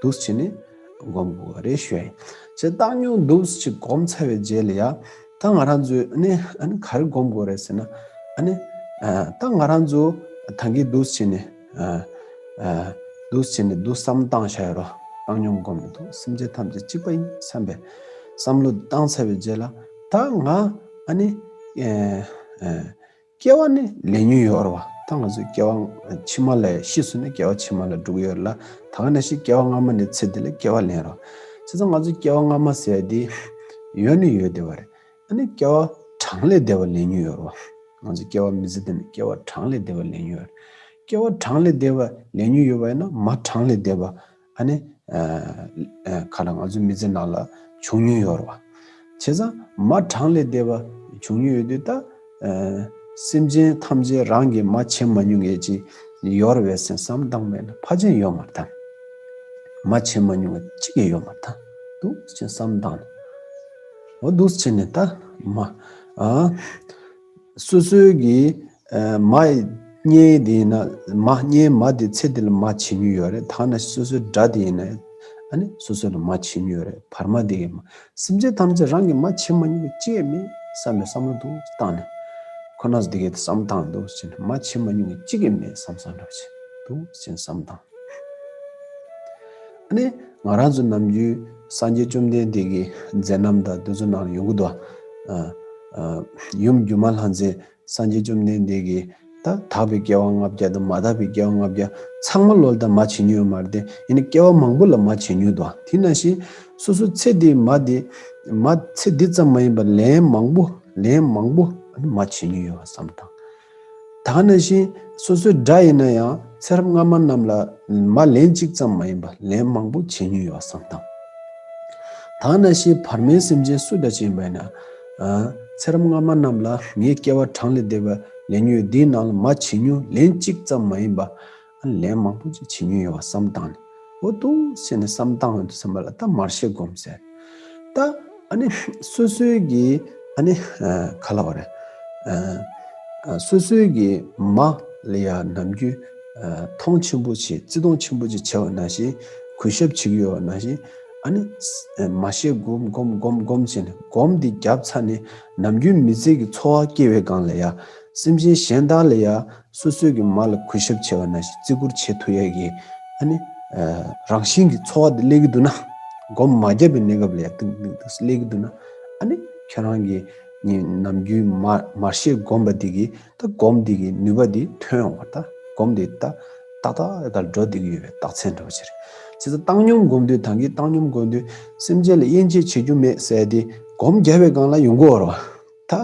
འདུག་སེ་བྱས་ནས་སྒོམ་དགོས་རེད་ཞུ་ཡ་ཡིན། བྱས་བཏང་སྙོམས་འདུག་སེ་སྒོམ་ཚར་བའི་རྗེས་ལ་ཡང་། ད་ང་རང་ཚོས་ཨ་ནི་ཨ་ནི་ག་རེ་སྒོམ་དགོས་རེད་ཟེར་ན། ཨ་ནི་ཨ་ད་ང་རང་ཚོ་ད་གིན་འདུག་སེ་བྱས་ནས་ཨ་ཨ་འདུག་སེ་བྱས་ནས་འདུག་བསམ་བཏང་བཞག་ཡོད་རོ། བཏང་སྙོམས་སྒོམ་ནས་འདུག་སེམས་ཅན་ཐམས་ཅད་གཅིག་པ་ཡིན་བསམ་པའི་བསམ་བློ་བཏང་ཚར་བའི་རྗེས་ལ་ད་ང་ཨ་ནི་ཨ་ཨ་སྐྱེ་བ་ནི་ལེན་མྱོང་ཡོད་རེད་བ། ད་ང་ཚོས་སྐྱེ་བ་ཕྱི་མ་ལ་ཤི་སོང་ནས་སྐྱེ་བ་ཕྱི་མ་ལ་འགྲོ་གི་ཡོད་རེད་ལ། ད་ག་ནང་བཞིན་སྐྱེ་བ་སྔ་མ་ནས་ཚེ་འདི་ལ་སྐྱེ་བ་ལེན་རོགས། བྱས་ཙང་ང་ཚོས་སྐྱེ་བ་སྔ་མ་ཟེར་ཡ་དེ་ཡོད་ནི་ཡོད་བསྡད་པ་རེད། ཨ་ནི་སྐྱེ་བ་གྲངས་ལས་འདས་པ་ལེན་མྱོང་ཡོད་རེད་བ། ང་ཚོས་སྐྱེ་བ་མི་ཚེ་འདི་ནས་སྐྱེ་བ་གྲངས་ལས་འདས་པ་ལེན་མྱོང་ཡོད་རེད། སྐྱེ་བ་གྲངས་ལས་འདས་པ་ལེན་མྱོང་ཡོད་པ་ཡིན་ན་མ་གྲངས་ལས་འདས་པ་ཨ་ནི་ཨ་ཨ་ག་ལ་ང་ཚོའི་མི་ཚེ་ནང་ལ་བྱུང་མྱོང་ཡོད་རེད་བ། བྱས་ཙང་མ་གྲངས་ལས་འདས་པ་བྱུང་མྱོང་ཡོད་དུས་ད་ཨ་སེམས་ཅན་ཐམས་ཅད་རང་གིས་མ་བྱེད་མ་མྱོང་མཁན་ཅིག་ཡོད་རེད་བས་སེམས་བསམ་བཏང་མེད་ན་ཕལ་ཆེར་ཡོད་མ་རེད་ད། མ་བྱེད་མ་མྱོང་མཁན་གཅིག་ཀྱང་ཡོད་མ་རེད་ད། འདུག་སེ་བསམ་བཏང་ནས། འོ་འདུག་སེ་བྱས་ནས་ད་མ་ཨ་སོ་སོའི་གི་ཨ་མ་རྙེད་དེ་ཡིན་ན་མ་རྙེད་མ་དེ་ཚེ་འདི་ལ་མ་བྱེད་མྱོང་ཡོད་རེད། ཐ་ན་སོ་སོའི་དགྲ་དེ་ཡིན་ན་ཨ་ནི་སོ་སོ་ལ་མ་བྱེད་མྱོང་ཡོད་རེད། བར་མ་དེ་གི་མ་སེམས་ཅན་ཐམས་ཅད་རང་གིས་མ་བྱེད་མ་མྱོང་གི་གཅིག་ཡང་མེད་བསམ་པའི་བསམ་བློ་འདུག་སེ་བཏང་ནས་ཁོ་ན་ཚོ་དེ་གའི་བསམ་བཏང་འདུག་སེ་བྱས་ནས་མ་བྱེད་མ་མྱོང་གི་གཅིག་ཡང་མེད་བསམ་བསམ་འདྲ་བྱས་འདུག་སེ་བསམ་བཏང་། ཨ་ནི་ང་རང་ཚོ་ནམ་རྒྱུན་སངས་རྒྱས་བཅོམ་ལྡན་འདས་ཀྱི་མཛད་རྣམ་དང་དེ་ཚོ་ནང་ཡོང་གི་འདུག་ཨ་ཨ་ཡུམ་སྒྱུ་མ་ལྷ་མཛེས་སངས་རྒྱས་བཅོམ་ལྡན་འདས་ཀྱིས་ད་དག་པའི་སྐྱེ་བ་ལྔ་བརྒྱ་དང་མ་དག་པའི་སྐྱེ་བ་ལྔ་བརྒྱ་ཚང་མ་ལོ་ལ་ད་མ་བྱེད་མྱོང་ཡོད་མ་རེད་དེ། ཡིན་ནའི་སྐྱེ་བ་མང་པོ་ལ་མ་བྱེད་མྱོང་འདུག་དེ་ནང་བཞིན་སོ་སོ་ཚེ་འདིའི་མ་དེ་མ་ཚེ་འདི་ཙམ་མ་ཡིན་པར་ལན་མང་པོ་ལན་མང་པོ་ཨ་ནི་མ་བྱེད་མྱོང་ཡོད་པ་བསམ་བཏང་། ད་ག་ནང་བཞིན་སོ་སོའི་དགྲ་ཡིན་ན་ཡང་ཚེ་རབས་སྔ་མ་རྣམས་ལ་མ་ལན་གཅིག་ཙམ་མ་ཡིན་པ་ལན་མང་པོ་བྱེད་མྱོང་ཡོད་པ་བསམ་བཏང་། ད་ག་ནང་བཞིན་བར་མའི་སེམས་ཅན་སུ་འདྲ་ཅིག་ཡིན་པ་ཡིན་ན། ཨ་ཚེ་རབས་སྔ་མ་རྣམས་ལ་ངས་སྐྱེ་བ་གྲངས་ལས་འདས་པ་ལེན་མྱོང་ཡོད། འདིའི་ནང་ལ་མ་བྱེད་མྱོང་ལན་གཅིག་ཙམ་མ་ཡིན་པ་ཨ་ལན་མང་པོ་ཅིག་བྱེད་མྱོང་ཡོད་པ་བསམ་བཏང་ནས། འོ་འདུག་སེ་བྱས་ནས་བསམ་བཏང་ཡོང་དུས་ཙམ་པ་ལ་ད་མར་ཤེས་སྒོམ་ཟེར། ད་ཨ་ནི་སོ་སོའི་གི་ཨ་ནི་ཨ་ག་ལབ་དགོས་རེད། ཨ་ཨ་སོ་སོའི་གི་མ་ལ་ཡ་ནམ་རྒྱུན་ཨ་མཐོང་ཆེན་པོ་བྱེད་བརྩི་མཐོང་ཆེན་པོ་ཅིག་བྱས་པ་ནང་བཞིན་གུས་ཞབས་བྱེད་ཀྱི་ཡོད་པ་ནང་བཞིན་ཨ་ནི་ཨ་མར་ཤེས་སྒོམ་སྒོམ་སྒོམ་སྒོམ་བྱས་ནས་སྒོམ་འདི་བརྒྱབ་ཚར་ནས་ནམ་རྒྱུན་མི་ཚེ་གི་འཚོ་བ་སྐྱེལ་བའི་སྒང་ལ་ཡ་སེམས་ཅན་གཞན་དག་ལ་ཡ་སོ་སོའི་གི་མ་ལ་གུས་ཞབས་བྱས་པ་ནང་བཞིན་བརྩི་བཀུར་བྱེད་ཐུབ་ཡས་ཀྱི་ཨ་ནི་ཨ་རང་བཞིན་གྱི་འཚོ་བ་འདི་སླེབས་ཀྱི་འདུག་ན། སྒོམ་མ་བརྒྱབ་པའི་གནས་སྐབས་ལ་ཡ་ཏིག་ཏིག་ཏིག་སླེབས་ཀྱི་འདུག་ན། ཨ་ནི་ཁྱེད་རང་གི་ནི་ནམ་རྒྱུན་མ་མར་ཤེས་སྒོམ་པ་འདི་གི་ད་སྒོམ་འདི་གི་ནུས་པ་འདི་ཐོན་ཡོང་བ། ད་སྒོམ་འདི་ད་ཏག་ཏག་ག་འགྲོ་བསྡད་ཀྱི་ཡོད་པའི་རྟགས་མཚན་འདྲ་བོ་ཅིག་རེད། བྱས་ཙང་བཏང་སྙོམས་སྒོམ་དུས་ད་གིན་བཏང་སྙོམས་སྒོམ་དུས་སེམས་ཅན་ལ་དབྱེ་འབྱེད་བྱེད་རྒྱུ་མེད་ཟེར་ཏེ་སྒོམ་བརྒྱབ་པའི་སྒང་ལ་ཡོང་གི་ཡོད་རེད་བ། ད་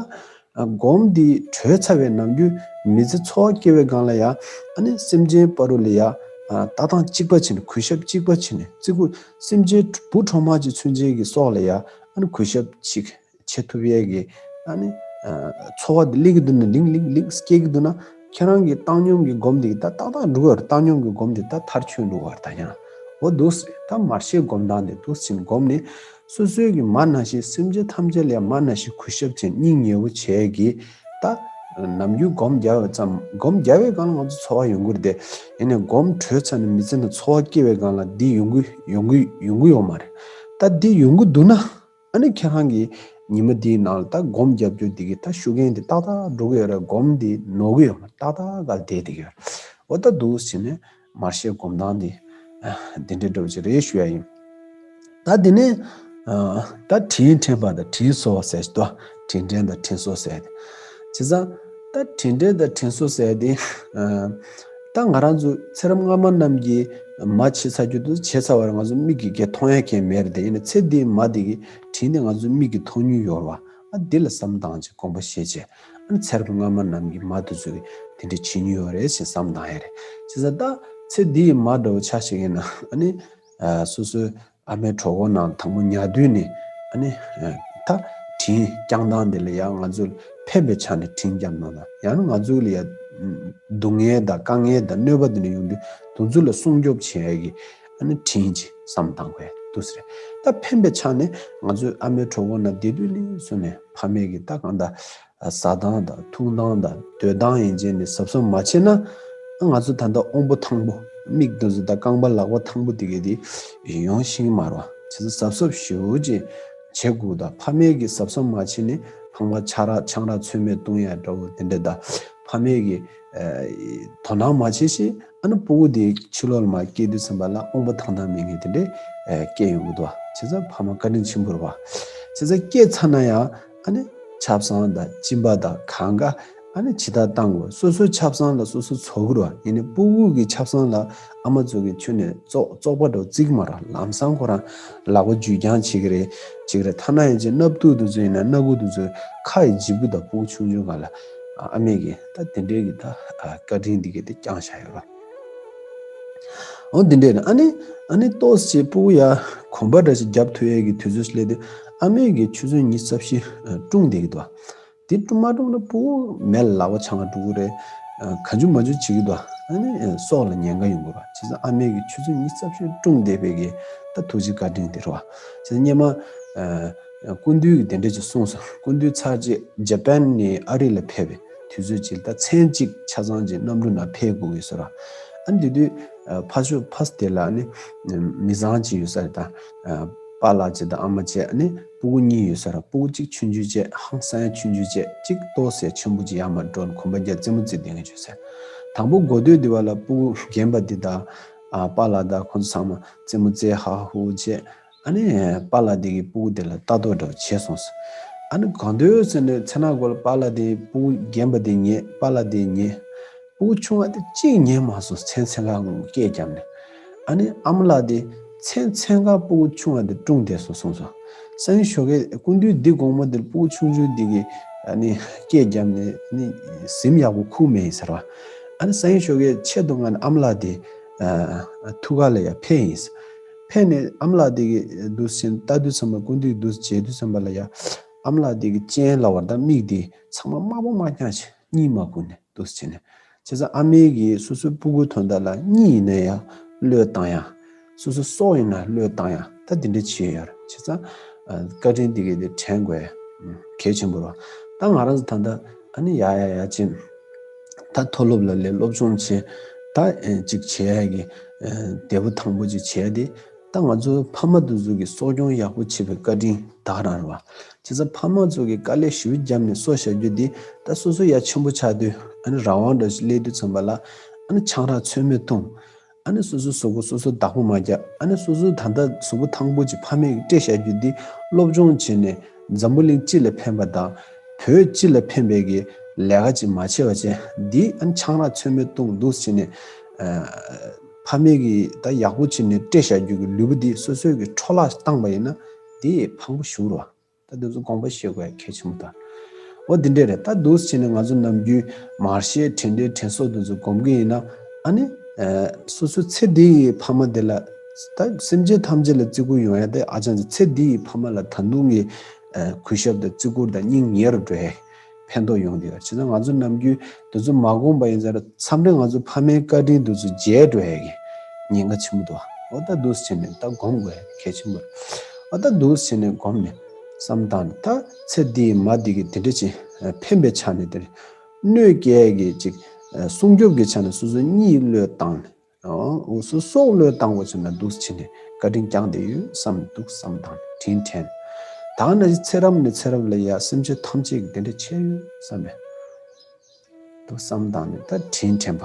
སྒོམ་འདི་གྲོལ་ཚར་བའི་ནམ་རྒྱུན་མི་ཚེ་འཚོ་བ་སྐྱེལ་བའི་སྒང་ལ་ཡ་ཨ་ནི་སེམས་ཅན་བར་དུ་ལ་ཡ་ལྟ་སྟངས་གཅིག་པ་བྱས་ནས་གུས་ཞབས་གཅིག་པ་བྱས་ནས་བརྩི་བཀུར། སེམས་ཅན་བུ་གྲོག་མ་གཅིག་ཚུན་ཆད་ཀྱི་སྲོག་ལ་ཡ་ཨ་ནི་གུས་ཞབས་གཅིག་བྱེད་ཐུབ་ཡས་ཀྱི་ཨ་ནི་འཚོ་བ་འདི་སླེབས་ཀྱི་འདུག་ན་ལིང་ལིང་ལིང་སྐྱེ་གི་འདུག་ན། ཁྱེད་རང་གི་བཏང་སྙོམས་ཀྱི་སྒོམ་འདི་ད་ཏག་ཏག་འགྲོ་གི་ཡོད་རེད། བཏང་སྙོམས་ཀྱི་སྒོམ་འདི་ད་མཐར་ཕྱིན་འགྲོ་གི་ཡོད་རེད། ད་ཡང་འོ་འདུག་སེ་ད་མར་ཤེས་སྒོམ་སྟངས་འདི་འདུག་སེ་བྱས་ནས་སྒོམ་ནས་སོ་སོའི་གི་མ་ནང་བཞིན་སེམས་ཅན་ཐམས་ཅད་ལ་ཡང་མ་ནང་བཞིན་གུས་ཞབས་བྱས་སྙིང་ཉེ་བོ་བྱས་ཀྱི་ད་ནམ་རྒྱུན་སྒོམ་རྒྱག་པ་ཙམ། སྒོམ་རྒྱག་པའི་སྒང་ལ་ང་ཚོ་འཚོ་བ་ཡོང་གི་རེད་དེ། ཡིན་ནའི་སྒོམ་གྲོལ་ཚར་ནས་མི་ཚེ་ནང་འཚོ་བ་སྐྱེལ་བའི་སྒང་ལ་འདི་ཡོང་གི་ཡོང་གི་ཡོང་གི་ཡོད་མ་རེད། ད་འདི་ཡོང་གི་འདུག་ན། ཨ་ནི་ཁྱེད་རང་གིས་ཉི་མ་འདིའི་ནང་ལ་ད་སྒོམ་རྒྱབ་རྒྱུ་འདི་གི་ད་ཤུགས་རྐྱེན་འདི་ཏག་ཏག་འགྲོ་གི་ཡོད་རེད། སྒོམ་འདི་ནོར་གི་ཡོད་མ་རེད། ཏག་ཏག་ག་ལ་བསྡད་བསྡད་ཀྱི་ཡོད་རེད། འོ་ད་འདུག་སེ་བྱས་ནས་མར་ཤེས་སྒོམ་སྟངས་འདི་འདི་འདྲ་འདྲ་བོ་ཅིག་རེད་ཞུ་ཡ་ཡིན། ད་འདི་ནས་ད་དྲིན་དྲན་པ་དང་དྲིན་གཟོ་བ་ཟེར་ཞིག་འདུག་དྲིན་དྲན་དང་དྲིན་གཟོ་ཟེར་ཏེ། བྱས་ཙང་ད་དྲིན་དྲན་དང་དྲིན་གཟོ་ཟེར་ཏེ། ད་ང་རང་ཚོ་ཚེ་རབས་སྔ་མ་རྣམས་ཀྱི་མ་བྱས་ཚར་རྒྱུ་དེ་བྱས་ཚར་བ་རེད། ང་ཚོ་མིག་གིས་གས་མཐོང་ཡ་གས་མེད་རེད་དེ། ཡིན་ནའི་ཚེ་འདིའི་མ་དེ་གི་དྲིན་དེ་ང་ཚོ་མིག་གིས་མཐོང་མྱོང་ཡོད་རེད་བ། ཨ་འདི་ལ་བསམ་བཏང་བྱས་སྒོམ་པ་བཞེས་བྱས། ཨ་ནི་ཚེ་རབས་སྔ་མ་རྣམས་ཀྱི་མ་དེ་ཚོ་གི་དེ་འདྲ་བྱེད་མྱོང་ཡོད་རེད་ཅེས་བསམ་བཏང་ཡ་རེད། བྱས་ཙང་ད་ཚེ་འདིའི་མ་འདྲ་བོ་ཆ་བཞག་ཡིན་ན་ཨ་ནི་སོ་སོའི་ཨ་མའི་གྲོད་ཁོག་ནང་དང་པོ་ཉལ་དུས་ནས་ཨ་ནི་ད་དྲིན་བསྐྱངས་སྟངས་དེ་ལ་ཡང་ང་ཚོ་ཕན་པའི་ཆ་ནས་དྲིན་བསྐྱངས་སྟངས་དང་། ཡང་ན་ང་ཚོ་ལ་ཡང་ སྡུག་བསྔལ་དང་དཀའ་ངལ་དང་གནོད་པ་དེ་འདྲ་ཡོང་དུས་དེ་ཚོ་ལ་སྲུང་སྐྱོབ་བྱེད་ཡ་གི་ཨ་ནི་དྲིན་ཅིག་བསམ་བཏང་དགོས་འདུག་ཟེར། ད་ཕན་པའི་ཆ་ནས་ང་ཚོའི་ཨ་མའི་གྲོད་ཁོག་ནང་བསྡད་དུས་ནས་བཟུང་ནས་ཕ་མས་ཀྱི་ད་གང་ལྟར་ཟ་སྟངས་དང་འཐུང་སྟངས་དང་སྡོད་སྟངས་ཡན་ཆད་ནས་གཟབ་གཟབ་མ་བྱས་ན། ང་ཚོ་ད་ལྟ་དབང་པོ་ཐང་པོ་མིག་དེ་ཚོ་དང་རྐང་པ་ལག་པ་ཐང་པོ་དེ་གས་དེ་ཡོང་ཤེས་ཀྱི་མ་རེད་བ། བྱས་ཙང་གཟབ་གཟབ་ཞེ་པོ་ཅིག་བྱེད་དགོས། ད་ཕ་མས་ཀྱི་གཟབ་གཟབ་མ་བྱས་ནས་ཕ་མ་ཆང་རག་ཆང་རག་ཚོད་མེད་བཏུང་ཡ་འདྲ་བོ་དེ་འདྲ་དང་། ཕ་མས་ཀྱི་དོ་སྣང་མ་བྱས་ཤིང་། ཨ་ནི་སྤུ་གུ་དེ་ཕྱི་ལོགས་ལ་མར་སྐྱེས་དུས་ཙམ་པ་ལ་དབང་པོ་ཐང་ཐང་མེད་མཁན་དེ་འདྲས་སྐྱེས་ཡོང་གི་འདུག་བ། བྱས་ཙང་ཕ་མ་བཀའ་དྲིན་ཆེན་པོ་རེད་བ། བྱས་ཙང་སྐྱེས་ཚར་ན་ཡང་ཨ་ནི་ཆབ་གསང་དང་སྦྱིན་པ་དང་གང་ག་ཨ་ནི་ཇི་ལྟར་བཏང་དགོས། སོ་སོའི་ཆབ་གསང་ལ་སོ་སོ་ཚོགས་ཀྱི་རེད་བ། ཡིན་ནའི་སྤུ་གུ་གི་ཆབ་གསང་ལ་ཨ་མ་ཚོ་གིས་ཁྱོན་ནས་བཙོག་བཙོག་པ་འདྲ་བོ་བརྩི་གི་མ་རེད། ལམ་སང་ཁོ་རང་ལག་པ་འཇུ་རྐྱང་བྱེད་ཀྱི་རེད། བྱེད་ཀྱི་རེད། ཐ་ན་ཡན་ཆད་སྣབས་ཐུག་དེ་ཚོ་ཡིན་ན་སྣ་ཁུག་དེ་ཚོ་ཁ་ཡི་འཇིབ་གུ་དང་སྤུ་གུ་ཆུང་ཆུང་སྒང་ལ་ཨ་མས་ཀྱིས་ད་དེ་འདྲའི་གི་ད་བཀའ་དྲིན་འདི་གས་དེ་བསྐྱངས་བཞག་ཡོད་རེད། འོ་འདི་འདྲས་ནས་ཨ་ནི་ཨ་ནི་ཏོག་ཙམ་སྤུ་གུ་ཡ་གོམ་པ་འདྲ་ཞིག་རྒྱབ་ཐུབ་ཡས་ཀྱི་དུས་ཚོད་ཞིག་སླེབས་དུས་ཨ་མས་ཀྱིས་ཆུ་ཚོད་ཉི་ཤུ་རྩ་བཞི་བཀྲུངས་བསྡད་ཀྱི་འདུག་བ། དེ་བཀྲུ་མ་བཀྲུངས་ན་སྤུ་གུ་མལ་ལ་ལག་པ་འཆང་ག་འགྲོ་གི་རེད། གང་བྱུང་མང་བྱུང་བྱེད་ཀྱི་འདུག་ཨ་ནི་སྲོག་ལ་ཉེན་ཁ་ཡོང་གི་རེད། བྱས་ཙང་ཨ་མས་ཀྱིས་ཆུ་ཚོད་ཉི་ཤུ་རྩ་བཞི་བཀྲུངས་བསྡད་པའི་གི་ད་ཐུགས་རྗེ་བཀའ་དྲིན་དེ་རེད་བ། བྱས་ཙང་སྔོན་མ་སྐུ་མདུན་གྱིས་དེ་འདྲ་ཅིག་གསུངས་སོང་། སྐུ་མདུན་ཚར་རྗེས་ཇ་པན་ནས་ཨ་རི་ལ་ཕེབས་པའི་དུས་ཚོད་ཅིག་ད་མཚན་གཅིག་ཆ་ཚང་ཅིག་གནམ་གྲུ་ནང་ཕེབས་དགོས་ཀྱི་ཡོད་ས་རེད། ཨ་ནི་དེ་དུས་ཕ་ཤོ་ཕ་སི་དེ་ལ་ནི་མི་ཚང་ཅིག་ཡོད་ས་རེད། ད་པཱ་ལགས་ཅིག་དང་ཨ་མ་བཅས་ནི་སྤུ་གུ་གཉིས་ཡོད་ས་རེད། སྤུ་གུ་གཅིག་ཆུང་ཆུང་བྱས། ཧང་སང་ཡ་ཆུང་ཆུང་བྱས། གཅིག་ཏོག་ཙམ་ཆེན་པོ་ཅིག་ཡར་མར་འགྲོ་ནས་གོམ་པ་རྒྱག་རྩེད་མོ་རྩེ་བསྡད་མཁན་ཅིག་ཡོད་ས་རེད། དང་པོ་འགོ་སྟོད་དེ་བ་ལ་སྤུ་གུ་རྒན་པ་འདི་དང་ཨ་པཱ་ལགས་དང་ཁོང་ཚོ་ཚང་མ་རྩེད་མོ་རྩེ་ཧ་ཧུ་བྱས། ཨ་ནི་པཱ་ལགས་དེ་གིས་སྤུ་གུ་དེ་ལ་ལྟ་རྟོག་འདྲ་བོ་བྱས་སོང་ཟེར། ཨ་ནི་གང་འདོད་ཟེར་ནས་མཚན་ནག་སྒོ་ལ་པཱ་ལགས་དེ་སྤུ་གུ་རྒན་པ་དེ་ཉལ། པཱ་ལགས་དེ་ཉལ། སྤུ་གུ་ཆུང་བ་དེ་གཅིག་ཉལ་མ་སོང་། མཚན་མཚན་གང་སྐད་བརྒྱབ་ནས། ཨ་ནི་ཨ་མ་ལགས་དེ་མཚན་མཚན་གང་སྤུ་གུ་ཆུང་བ་དེ་བཀྲུངས་བསྡད་སོང་གསུངས་སོང་། སང་ཉིན་ཞོགས་ཀས་སྐུ་མདུན་འདི་དགོང་མོ་དེར་སྤུ་གུ་ཆུང་ཆུང་འདི་གིས་ཨ་ནི་སྐད་བརྒྱབ་ནས་ནི་གཟིམ་ཡག་པོ་ཁུག་མེད་ཡིན་ཟེར་བ། ཨ་ནི་སང་ཉིན་ཞོགས་ཀས་ཆེད་དུ་ང་ནི་ཨ་མ་ལགས་དེ་ཨ་ཐུག་ག་ལ་ཡར་ཕེབས་ཡིན་ཟེར། ཕེབས་ནས་ཨ་མ་ལགས་དེ་གིས་འདུག་སེ་ལྟ་དུས་ཙམ་པ། སྐུ་མདུན་འདུག་སེ་མཇལ་དུས་ཙམ་པ་ལ་ཡ། ཨ་མ་ལགས་དེ་གི་སྤྱན་ལ་བར་དང་མིག་དེ་ཚང་མ་དམར་པོ་དམར་རྐྱང་བྱས། གཉིད་མ་ཁུག་ནས་འདུག་སེ་བྱས་ནས། བྱས་ཙང་ཨ་མས་ཀྱིས་སོ་སོའི་སྤུ་གུའི་དོན་དག་ལ་གཉིད་ཡིན་ན་ཡང་བློས་བཏང་ཡ། སོ་སོའི་སྲོག་ཡིན་ན་བློས་བཏང་ཡ། ད་དེ་འདྲ་བྱས་ཡོད་རེད། བྱས་ཙང་ཨ་བཀའ་དྲིན་དེ་གས་དེ་དྲན་དགོས་ཡ་གལ་ཆེན་པོ་རེད། ད་ང་རང་ཚོ་ད་ལྟ་ཨ་ནི་ཡ་ཡ་ཡ་ཅིག་ད་མཐོ་སློབ་ལ་སླེབས། སློབ་སྦྱོང་བྱས། ད་ཨེ་ཅིག་བྱེད་ཡ་གི་ཨེ་འདས་པོ་དང་པོ་ཅིག་བྱེད་ཡ་དེ། ད་ང་ཚོ་ཕ་མ་དེ་ཚོ་གིས་གསོ་སྐྱོང་ཡག་པོ་བྱེད་པའི་བཀའ་དྲིན་ད་ག་རང་རེད་བ། བྱས་ཙང་ཕ་མ་ཚོ་གིས་དཀའ་ལས་ཞེ་པོ་བརྒྱབ་ནས་གསོ་བཞག་རྒྱུ་དེ་ད་སོ་སོ་ཡ་ཆེན་པོ་ཆགས་དུས་ཨ་ནི་རང་དབང་འདྲ་ཞིག་སླེབས་དུས་ཙམ་པ་ལ་ཨ་ནི་ཆང་རག་ཚོད་མེད་འཐུང་། ཨ་ནི་སོ་སོའི་གཟུགས་པོ་སོ་སོ་བདག་པོ་མ་རྒྱག་ཨ་ནི་སོ་སོའི་ད་ལྟ་གཟུགས་པོ་ཐང་པོ་ཅིག་ཕ་མས་ཀྱིས་སྤྲད་བཞག་རྒྱུ་འདི་སློབ་སྦྱོང་བྱས་ནས་འཛམ་བུ་གླིང་སྤྱི་ལ་ཕན་པ་དང་བོད་སྤྱི་ལ་ཕན་པའི་གི་ལས་ཀ་ཅིག་མ་བྱས་པ་བྱས། འདི་ཨ་ནི་ཆང་རག་ཚོད་མེད་བཏུང་འདུག་བྱས་ནས་ཨ་ཕ་མས་ཀྱིས་ད་ཡག་པོ་བྱས་ནས་སྤྲད་བཞག་རྒྱུ་གི་ལུས་པོ་འདི་སོ་སོས་ཀྱི་འཕྲོ་བརླག་བཏང་པ་ཡིན་ན་འདི་ཕངས་པོ་ཞེ་པོ་རེད་བ། ད་འདི་ཚོ་དགོངས་པ་བཞེས་དགོས་ཡ་གལ་ཆེན་པོ་ད། འོ་འདི་འདྲས་རེད། ད་འདུག་སེ་བྱས་ནས་ང་ཚོ་ནམ་རྒྱུན་མར་ཤེས་དྲན་འདྲེ་དྲན་གསོ་འདི་ཚོ་སྒོམ་གྱི་ཡིན་ན། ཨ་ནི་ཨ་སོ་སོ་ཚེ་འདི་ཡི་ཕ་མ་དེ་ལ། ད་སེམས་ཅན་ཐམས་ཅད་ལ་བརྩི་བཀུར་ཡོང་ཡ་དེ་ཨ་ཅང་ཚོ་ཚེ་འདི་ཡི་ཕ་མ་ལ་ད་དུང་གི་ཨ་གུས་ཞབས་དང་བརྩི་བཀུར་དང་སྙིང་ཉེ་རུ་འགྲོ་ཡ་ཕན་ཐོགས་ཡོང་གི་ཡོད། བྱས་ཙང་ང་ཚོ་ནམ་རྒྱུན་འདི་ཚོ་མ་སྒོམ་པ་ཡིན་ཙང་མཚམས་རེ་ང་ཚོ་ཕ་མའི་བཀའ་དྲིན་འདི་ཚོ་བརྗེད་འགྲོ་ཡ་གི་ཉེན་ཁ་ཆེན་པོ་འདུག་འོ་ད་འདུག་སེ་བྱས་ནས་ད་སྒོམ་དགོས་ཡ་གལ་ཆེན་པོ་རེད། འོ་ད་འདུག་སེ་བྱས་ནས་སྒོམ་ནས་བསམ་བཏང་ནས། ད་ཚེ་འདིའི་མ་འདི་གི་དེ་འདྲ་ཅིག་ཕན་པའི་ཆ་ནས་དེར་གནོད་སྐྱེལ་གྱི་ཅིག་སྲུང་སྐྱོབ་ཀྱི་ཆ་ནས་སོ་སོ་གཉིད་བློས་བཏང་ནས། འོ་སོ་སྲོག་བློས་བཏང་དགོས་བྱུང་ན་འདུག་སེ་བྱས་ནས་བཀའ་དྲིན་བསྐྱངས་བསྡད་ཡོད་བསམ་འདུག་བསམ་བཏང་ནས་དྲིན་དྲན། ད་ནང་བཞིན་ཚེ་རབས་ནས་ཚེ་རབས་ལ་ཡ་སེམས་ཅན་ཐམས་ཅད་ཀྱི་དེ་འདྲ་བྱས་ཡོད་བསམ་པས། འདུག་བསམ་བཏང་ནས་ད་དྲིན་དྲན་པ།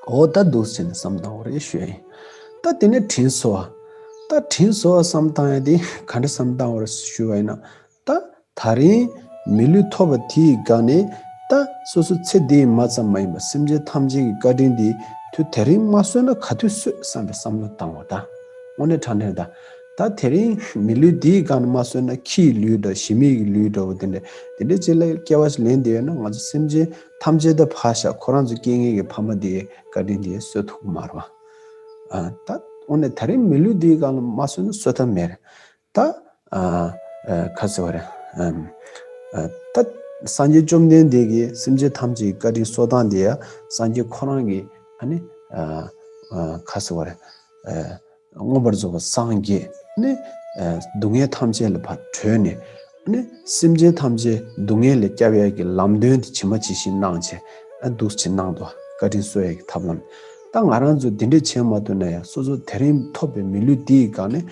འོ་ད་འདུག་སེ་བྱས་ནས་བསམ་བཏང་བ་རེད་ཞུ་ཡ་ཡིན། ད་དེ་ནས་དྲིན་གཟོ་བ། ད་དྲིན་གཟོ་བ་བསམ་བཏང་ཡ་དེ་ག་འདྲ་བསམ་བཏང་བ་རེད་ཞུ་བ་ཡིན་ན། ད་ད་རིང་མི་ལུས་ཐོབ་པ་དེའི་སྒང་ནས་ད་སོ་སོ་ཚེ་འདིའི་མ་ཙམ་མ་ཡིན་པར་སེམས་ཅན་ཐམས་ཅད་ཀྱི་བཀའ་དྲིན་འདི་དུས་དེ་རིང་མ་གསོས་ན་ག་དུས་གསོས་བསམ་པའི་བསམ་བློ་བཏང་བ་ད། དངོས་གནས་དྲང་གནས་ད། ད་དེ་རིང་མི་ལུས་འདིའི་སྒང་ནས་མ་གསོས་ན་ཁྱིའི་ལུས་འདྲ་ཞི་མི་ཡི་ལུས་འདྲ་བོ་དེ་འདྲ་དེ་འདྲ་ཅིག་ལ་སྐྱེ་བ་ཞིག་ལེན་བསྡད་ཡོད་ན། ང་ཚོ་སེམས་ཅན་ཐམས་ཅད་ད་ཕར་བཞག་ཁོ་རང་ཚོ་སྐྱེ་མཁན་གྱི་ཕ་མ་དེའི་བཀའ་དྲིན་དེ་གསོ་ཐུབ་ཀྱི་མ་རེད་བ། ཨ་ད་དངོས་གནས་ད་རིང་མི་ལུས་འདིའི་སྒང་ལ་མ་གསོས་ན་གསོ་ཐབས་མེད་རེད། ད་ཨ་ཨ་ག་ཟེར་བ་རེད། ཨམ་ཨ་ད་ སངས་རྒྱས་བཅོམ་ལྡན་འདས་ཀྱིས་སེམས་ཅན་ཐམས་ཅད་ཀྱི་བཀའ་དྲིན་གསོ་སྟངས་དེ་ཡང་སངས་རྒྱས་ཁོ་རང་གི་ཨ་ནི་ཨ་ཨ་ག་ཟེར་བ་རེད། ཨ་མངོན་པར་རྫོགས་པར་སངས་རྒྱས། ཨ་ནི་ཨ་སྡུག་བསྔལ་ཐམས་ཅད་ལས་ཕར་གྲོལ་ནས། ཨ་ནི་སེམས་ཅན་ཐམས་ཅད་སྡུག་བསྔལ་ལས་སྐྱབས་ཡས་ཀྱི་ལམ་སྟོན་དེ་ཇི་མ་ཇི་བཞིན་གནང་བྱས། ཨ་འདུག་སེ་གནང་འདུག་བཀའ་དྲིན་གསོ་ཡས་ཀྱི་ཐབས་ལམ། ད་ང་རང་ཚོ་དེ་འདྲ་བྱས་མ་ཐུབ་ན་ཡང་སོ་སོ་དེ་རིང་ཐོབ་པའི་མི་ལུས་འདིའི་སྒང་ནས་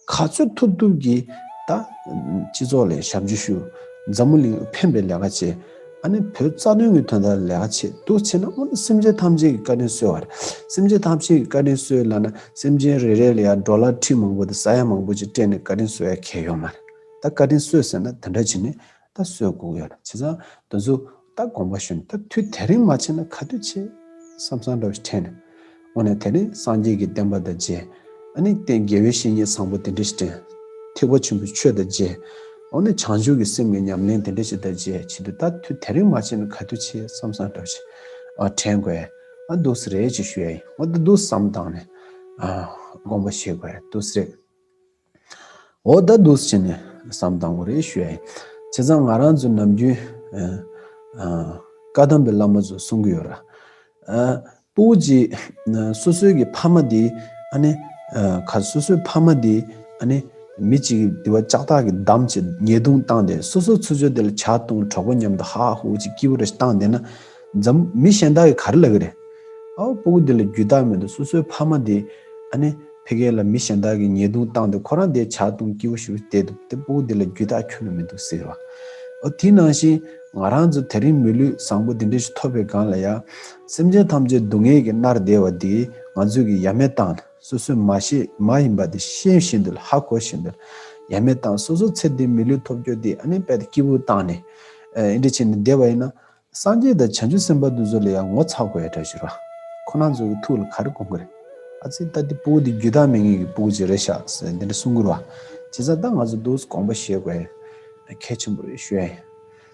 ག་ཚོད་ཐུབ་ཐུབ་ཀྱིས་ད་སྤྱི་ཚོགས་ལ་ཞབས་ཕྱི་ཞུ། འཛམ་བུ་གླིང་ཕན་པའི་ལས་ཀ་བྱེད། ཨ་ནི་བོད་རྩ་དོན་གྱི་དོན་དག་ལ་ལས་ཀ་བྱེད་འདུག་བྱས་ན། འོ་ན་སེམས་ཅན་ཐམས་ཅད་ཀྱི་བཀའ་དྲིན་གསོས་པ་རེད། སེམས་ཅན་ཐམས་ཅད་ཀྱི་བཀའ་དྲིན་གསོས་ལབ་ན། སེམས་ཅན་རེ་རེ་ལ་ཡང་ཌོ་ལར་ཁྲི་མང་པོ་དང་ས་ཡ་མང་པོ་ཅིག་སྤྲད་ནས་བཀའ་དྲིན་གསོ་ཡ་གལ་ཡོད་མ་རེད། ད་བཀའ་དྲིན་གསོས་ཟེར་ན་དེ་འདྲ་བྱས་ནས་ད་གསོ་དགོས་ཀྱི་ཡོད་རེད། བྱས་ཙང་དེ་ཚོ་ད་དགོངས་པ་ཞུས་ནས། ད་དུས་དེ་རིང་མ་བྱས་ན་ག་དུས་བྱེད་བསམ་བསམ་འདྲ་བོ་ཞིག་དྲན་ནས། འོ་ན་དེ་རིང་སངས་རྒྱས་ཀྱི་བསྟན་པ་དང་མཇལ། ཨ་ནི་རྟེན་དགེ་བའི་བཤེས་གཉེན་བཟང་པོ་དེ་འདྲ་ཞིག་དྲན། ཐེག་པ་ཆེན་པོའི་ཆོས་དང་མཇལ། འོ་ན་བྱང་ཆུབ་ཀྱི་སེམས་ཀྱི་ཉམས་ལེན་དེ་འདྲ་ཞིག་དང་མཇལ་བྱེད་དུས། ད་དུས་དེ་རིང་མ་བྱས་ན་ག་དུས་བྱེད་བསམ་བསམ་འདྲ་བོ་ཞིག་ཨ་དྲན་དགོས། ཨ་འདུག་སེ་རེད་ཅེས་ཞུ་ཡ་ཡིན། འོ་ད་འདུག་བསམ་བཏང་ནས་ཨ་དགོངས་པ་བཞེས་དགོས། འདུག་སེ་རེད། འོ་ད་འདུག་སེ་བྱས་ནས་བསམ་བཏང་དགོས་རེད་ཞུ་ཡ་ཡིན། བྱས་ཙང་ང་རང་ཚོ་ནམ་རྒྱུན་ཨ་ཨ་བཀའ་གདམས་པའི་བླ་མ་ཚོས་གསུང་གི་ཡོད་ར། ཨ་སྤུ་གུ་གཅིག་ཨ་སོ་སོའི་གི་ཕ་མ་དེ་ཨ་ནི་ཨ་ག་སོ་སོའི་ཕ་མ་དེ་ཨ་ནི་མི་གཅིག་གིས་དེ་བ་ལྕགས་ཐག་གིས་བསྡམས་བྱས་ཉེས་རྡུང་བཏང་སྟེ། སོ་སོ་ཚུར་ཕྱོགས་དེ་ལ་ཇ་བཏུང་གྲོགས་པོ་མཉམ་དུ་ཧ་ཧུ་ཅིག་སྐྱིད་པོ་རེ་བཏང་བསྡད་ན། འཛམ་མི་གཞན་དག་གིས་ག་རེ་ལབ་ཀྱི་རེད། ཨའོ་སྤུ་གུ་འདི་ལ་རྒྱུད་དག་མི་འདུག་སོ་སོའི་ཕ་མ་དེ་ཨ་ནི་ཕ་གི་ལ་མི་གཞན་དག་གིས་ཉེས་རྡུང་བཏང་སྟེ་ཁོ་རང་དེ་ཇ་བཏུང་སྐྱིད་པོ་ཞེ་པོ་བསྡད་འདུག་དེ་སྤུ་གུ་འདི་ལ་རྒྱུད་དག་ཁྱོན་ནས་མི་འདུག་ཟེར་བ། ཨོ་དེ་ནང་བཞིན་ང་རང་ཚོ་དེ་རིང་མི་ལུས་བཟང་པོ་འདི་འདྲ་ཞིག་ཐོབ་པའི་སྒང་ལ་ཡང་། སེམས་ཅན་ཐམས་ཅད་སྡུག་བསྔལ་གྱིས་མནར་བསྡད་པ་འདི་ང་ཚོས་ཀྱིས་ཡ་མེད་བཏང་ནས། སོ་སོས་མ་ཤེས་མ་ཡིན་པ་དེ་ཤེས་བཞིན་དུ་ལ་ཧ་གོ་བཞིན་དུ་ལ་ཡ་མེད་བཏང་། སོ་སོ་ཚེ་འདིའི་མི་ལུས་ཐོབ་རྒྱུ་དེ་ཨ་ནི་དཔེ་དེ་སྐྱིད་པོ་བཏང་ནས། ཨ་འདི་འདྲ་བྱས་ནས་བསྡད་པ་ཡིན་ན། སངས་རྒྱས་དང་བྱང་ཆུབ་སེམས་དཔའ་འདི་ཚོ་ལ་ཡང་ངོ་ཚ་དགོས་ཡ་འདྲ་ཞིག་རེད་བ། ཁོ་རང་ཚོ་གི་ཐུགས་ལ་ག་རེ་དགོངས་ཀྱི་རེད། ཨ་ཙི་ད་འདི་སྤུ་གུ་འདི་རྒྱུད་དག་མེད་མཁན་གྱི་སྤུ་གུ་ཅིག་རེད་ཤག་ཟེར་འདི་འདྲ་གསུང་གི་རེད་བ། བྱས་ཙང་ད་ང་ཚོ་འདུག་སེ་དགོངས་པ་བཞེས་དགོས་ཡ་གལ་ཆེན་པོ་རེད་ཞུ་ཡ་ཡིན།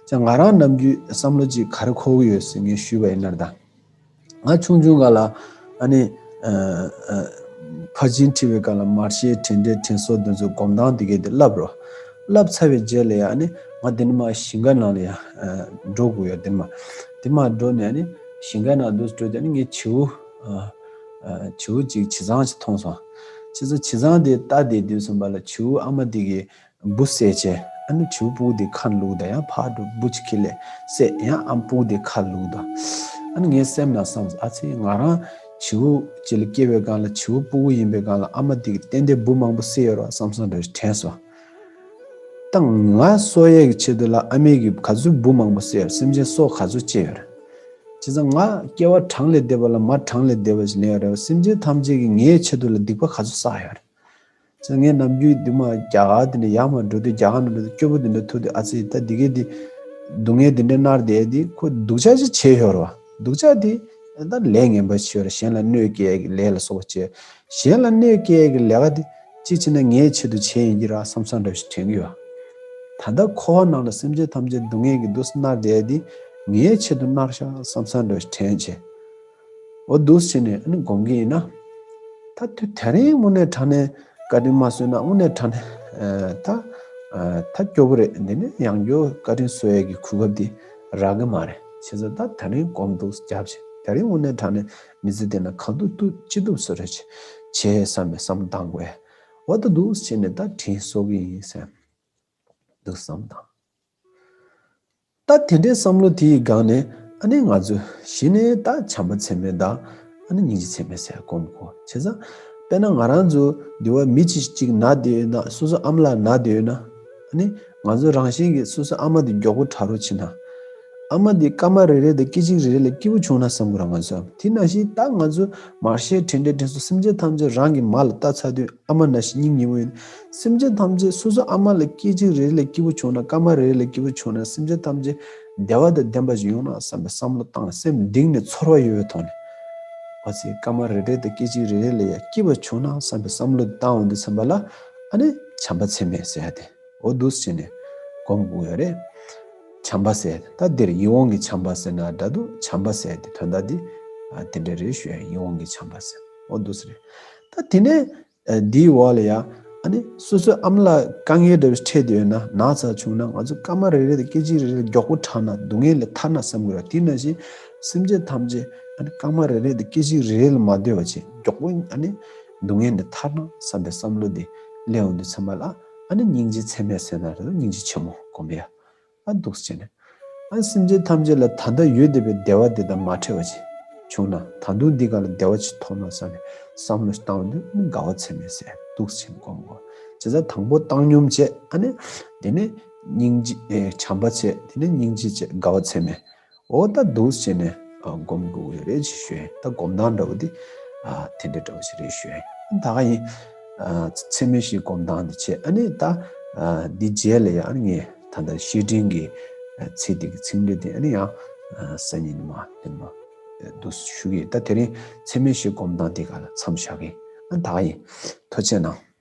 ཅང་ང་རང་ནམ་རྒྱུན་བསམ་བློ་ཅིག་ག་རེ་འཁོར་གྱི་ཡོད་ཟེར་ངས་ཞུས་པ་ཡིན་ན་ད། ང་ཆུང་ཆུང་སྒང་ལ་ཨ་ནི་ཨ་ཨ་ཕར་ཕྱིན་ཁྲིད་པའི་སྒང་ལ་མར་ཤེས་དྲན་འདྲེན་དྲན་གསོ་འདི་ཚོ་སྒོམ་སྟངས་འདི་གས་འདི་བསླབ་རོགས། བསླབ་ཚར་བའི་རྗེས་ལ་ཡང་ཨ་ནི་ང་འདི་ནས་མར་ཞིང་ཁ་ནང་ལ་ཡང་ཨ་འགྲོ་དགོས་ཡོད། འདི་ནས་མར་འདི་མར་འགྲོ་ནས་ཨ་ནི་ཞིང་ཁ་ནང་འདུག་སེ་འགྲོ་དུས་ཨ་ནི་ངས་བྱིའུ་ཨ་ཨ་བྱིའུ་གཅིག་བྱི་ཚང་ཞིག་མཐོང་སོང་། བྱས་ཙང་བྱི་ཚང་དེ་ལྟ་བསྡད་དུས་ཙམ་པ་ལ་བྱིའུ་ཨ་མ་དེ་གིས་འབུ་བསད་བྱས། ཨ་ནི་བྱིའུ་སྤུ་གུ་དེ་ཁ་བླུགས་དང་། ཡང་ཕར་འགྲོ་འབུ་ཅིག་ཁྱེར་སླེབས་བསད། ཡང་ཨ་སྤུ་གུ་དེ་ཁ་བླུགས་དང་། ཨ་ནི་ངའི་སེམས་ནང་བསམ་སོང་། ཨ་ཙི་ང་རང་བྱིའུ་ཅིག་ལ་སྐྱེས་པའི་སྒང་ལ་བྱིའུ་སྤུ་གུ་ཡིན་པའི་སྒང་ལ་ཨ་མ་དེ་གིས་ཏན་ཏན་འབུ་མང་པོ་བསད་ཡོད་རེད་བསམ་བསམ་འདྲ་ཞིག་དྲན་སོང་། ད་ང་གསོ་ཡས་ཀྱི་ཆེད་དུ་ལ་ཨ་མས་ཀྱིས་ག་ཚོད་འབུ་མང་པོ་བསད་ཡོད་རེད། སེམས་ཅན་སྲོག་ག་ཚོད་བཅད་ཡོད་རེད། བྱས་ཙང་ང་སྐྱེ་བ་གྲངས་ལས་འདས་པ་ལ་མ་གྲངས་ལས་འདས་པ་ཞིག་ལེན་ཡོད་རེད་བ། སེམས་ཅན་ཐམས་ཅད་ཀྱིས་ངའི་ཆེད་དུ་ལ་སྡིག་པ་ག་ཚོད་བསགས་ཡོད་རེད། ཅེས་ངས་ནམ་རྒྱུན་འདི་མ་རྒྱ་གར་འདི་འདྲ་ཡར་མར་འགྲོ་དུས་རྒྱ་གར་ནང་འགྲོ་དུས་སྐྱོ་པོ་འདི་འདྲ་ཐུག་དུས། ཨ་ཙི་ད་འདི་གས་འདི་སྡུག་བསྔལ་འདི་འདྲ་མནར་བསྡད་འདི་ཁོ་སྡུག་ཅག་ཅིག་བྱས་ཡོད་རེད་བ། སྡུག་ཅག་འདི་ད་ལས་ངན་པ་བྱས་ཡོད་རེད། གཞན་ལ་གནོད་སྐྱེལ་ཡས་ཀྱི་ལས་ལ་སོགས་པ་བྱས། གཞན་ལ་གནོད་སྐྱེལ་ཡས་ཀྱི་ལས་ཀ་འདི་གཅིག་བྱས་ན་ངའི་ཆེད་དུ་བྱས་ཡིན་གྱི་རེད་བསམ་བསམ་འདྲ་ཞིག་དྲན་གྱི་ཡོད། ད་ལྟ་འཁོར་བ་ནང་ལ་སེམས་ཅན་ཐམས་ཅད་སྡུག་བསྔལ་གྱིས་འདུག་སེ་མནར་བསྡད་འདི་ངའི་ཆེད་དུ་མནར་ཤག་བསམ་བསམ་འདྲ་ཞིག་དྲན་བྱས། འོ་འདུག་སེ་བྱས་ནས་ཨ་ནི་སྒོམ་གྱི་ཡིན་ན། ད་དུས་དེ་རིང་དངོས་གནས་དྲང་གནས་བཀའ་དྲིན་མ་གསོས་ན་དངོས་གནས་དྲང་གནས་ཨ་ད་ཨ་ད་སྐྱོ་པོ་རེད། འདི་ནས་ཡང་སྐྱར་བཀའ་དྲིན་གསོ་ཡས་ཀྱི་གོ་སྐབས་འདི་རག་གི་མ་རེད། བྱས་ཙང་ད་དེ་རིང་སྒོམ་འདུག་སེ་རྒྱབ་བྱས། དེ་རིང་དངོས་གནས་དྲང་གནས་མི་ཚེ་འདི་ན་གང་ཐུབ་ཐུབ་ཅི་ཐུབ་བཟོ་འདྲ་བྱས་བྱས་བསམ་པའི་བསམ་བློ་བཏང་དགོས། འོ་ད་འདུག་སེ་བྱས་ནས་ད་དྲིན་གསོ་གི་ཡིན་བསམ་འདུག་བསམ་བཏང་། ད་དེ་འདྲའི་བསམ་བློ་དེའི་སྒང་ནས་ཨ་ནི་ང་ཚོ་གཞི་ནས་ད་བྱམས་པ་ཚད་མེད་དང་ཨ་ནི་སྙིང་རྗེ་ཚད་མེད་ཟེར་སྒོམ་དགོས། བྱས་ཙང་དཔེར་ན་ང་རང་ཚོ་འདི་བ་མི་གཅིག་གཅིག་ན་བསྡད་ཡོད་ན། སོ་སོ་ཨ་མ་ལགས་ན་བསྡད་ཡོད་ན། ཨ་ནི་ང་ཚོ་རང་བཞིན་གྱིས་སོ་སོ་ཨ་མ་དེ་མགྱོགས་པོ་དྲག་རོགས་བྱེད་ན། ཨ་མ་དེ་སྐར་མ་རེ་རེ་དང་སྐད་ཅིག་རེ་རེ་ལ་སྐྱིད་པོ་བྱུང་ན་བསམ་གྱི་རེད་ང་ཚོ། དེ་ནང་བཞིན་ད་ང་ཚོ་མར་ཤེས་དྲིན་དྲན་དྲན་གསོ་སེམས་ཅན་ཐམས་ཅད་རང་གི་མ་ལ་ལྟ་ཚར་དུས། ཨ་མ་ན་བཞིན་སྙིང་ཉེ་བོ་ཡིན། སེམས་ཅན་ཐམས་ཅད་སོ་སོ་ཨ་མ་ལ་སྐད་ཅིག་རེ་རེ་ལ་སྐྱིད་པོ་བྱུང་ན། སྐར་མ་རེ་རེ་ལ་སྐྱིད་པོ་བྱུང་ན། སེམས་ཅན་ཐམས་ཅད་བདེ་བ་དང་ལྡན་པ་ཞིག་ཡོང་ན་བསམ་པའི་བསམ་བློ་བཏང་ནས། སེམས་གཏིང་ནས་ཚོར་བ་ཡོད་པའི་ཐོག་ནས། འོ་ཙི་སྐར་མ་རེ་རེ་དང་སྐད་ཅིག་རེ་རེ་ལ་ཡང་སྐྱིད་པ་བྱུང་ན་བསམ་པའི་བསམ་བློ་བཏང་འོང་དུས་ཙམ་པ་ལ་ཨ་ནི་བྱམས་པ་ཚད་མེད་ཟེར་ཡ་དེ། འོ་འདུག་སེ་བྱས་ནས་སྒོམ་དགོས་ཡོད་རེད། བྱམས་པ་ཟེར་ད་འདིར་ཡིད་འོང་གི་བྱམས་པ་ཟེར་ན་འདྲ་འདུག་བྱམས་པ་ཟེར་དེ་དོན་དག་འདི་ཨ་དེ་འདྲ་རེད་ཞུ་ཡ། ཡིད་འོང་གི་བྱམས་པ་ཟེར། འོ་འདུག་སེ་རེད། ད་དེ་ནས་ཨ་འདིའི་འོག་ལ་ཡ་ ཨ་ནི་སོ་སོའི་ཨ་མ་ལགས་དཀའ་ངལ་འདྲ་བོ་འཕྲད་དེ་ཡོད་ན། ན་ཚ་བྱུང་ན་ང་ཚོ་སྐར་མ་རེ་རེ་དང་སྐད་ཅིག་རེ་རེ་ལ་མགྱོགས་པོ་དྲག་ན་སྡུག་བསྔལ་ལས་ཐར་ན་བསམ་དགོས་ར། དེ་ནང་བཞིན་སེམས་ཅན་ཐམས་ཅད་ཨ་ནི་སྐར་མ་རེ་རེ་དང་སྐད་ཅིག་རེ་རེ་ལ་མ་ལྟོས་པ་བྱས་མགྱོགས་པོ་ཨ་ནི་སྡུག་བསྔལ་ནས་ཐར་ན་བསམ་པའི་བསམ་བློ་དེ་སླེབས་འོང་དུས་ཚང་མ་ལ་ཨ་ནི་སྙིང་རྗེ་ཚད་མེད་ཟེར་ན་རེད། སྙིང་རྗེ་ཆེན་མོ་སྒོམ་པ་ཡ། ཨ་འདུག་སེ་བྱས་ནས། ཨ་སེམས་ཅན་ཐམས་ཅད་ལ་ད་ལྟ་ཡོད་བསྡད་པའི་བདེ་བ་དེ་དང་མ་འཕྲད་པ་ཅིག་བྱུང་ན། ད་དུང་འདི་ག་ལ་བདེ་བ་ཅིག་ཐོབ་ན་བསམ་ནས་བསམ་བློ་ཞིག་བཏང་བ་དུས་ནི་དགའ་བ་ཚད་མེད་ཟེར་འདུག་སེ་བྱས་ནས་སྒོམ་དགོས། བྱས་ཙང་དང་པོ་བཏང་སྙོམས་བྱས། ཨ་ནི་དེ་ནས་སྙིང་རྗེ་ཨེ་བྱམས་པ་བྱས། དེ་ནས་སྙིང་རྗེ་བྱས། དགའ་བ་ཚད་མེད། འོ་ད་འདུག་སེ་བྱས་ནས་ཨ་སྒོམ་དགོས་ཀྱི་ཡོད་རེད་ཅེས་ཞུ་ཡ་ཡིན། ད་སྒོམ་སྟངས་འདྲ་བོ་འདི་ཨ་དེ་འདྲ་འདྲ་བོ་ཞིག་རེད་ཞུ་ཡ་ཡིན། ད་ག་ཡིན། ཨ་ཚད་མེད་བཞིའི་སྒོམ་སྟངས་འདི་བྱས། ཨ་ནི་ད་ཨ་འདི་རྗེས་ལ་ཡང་ཨ་ནི་ངས་ད་ལྟ་བཤེས་སྤྲིང་གི་ཨ་ཚིག་འདི་གི་ཚིག་འགྲེལ་དེ་ཨ་ནི་ཡང་ཨ་སང་ཉིན་མ་དེ་མ་འདུག་ཞུ་གི་ཡིན། ད་དེ་རིང་ཚད་མེད་བཞིའི་སྒོམ་སྟངས་འདི་ག་ལ་མཚམས་བཞག་གི་ཡིན། ཨ་ད་ག་ཡིན། ཐུགས་རྗེ་གནང་།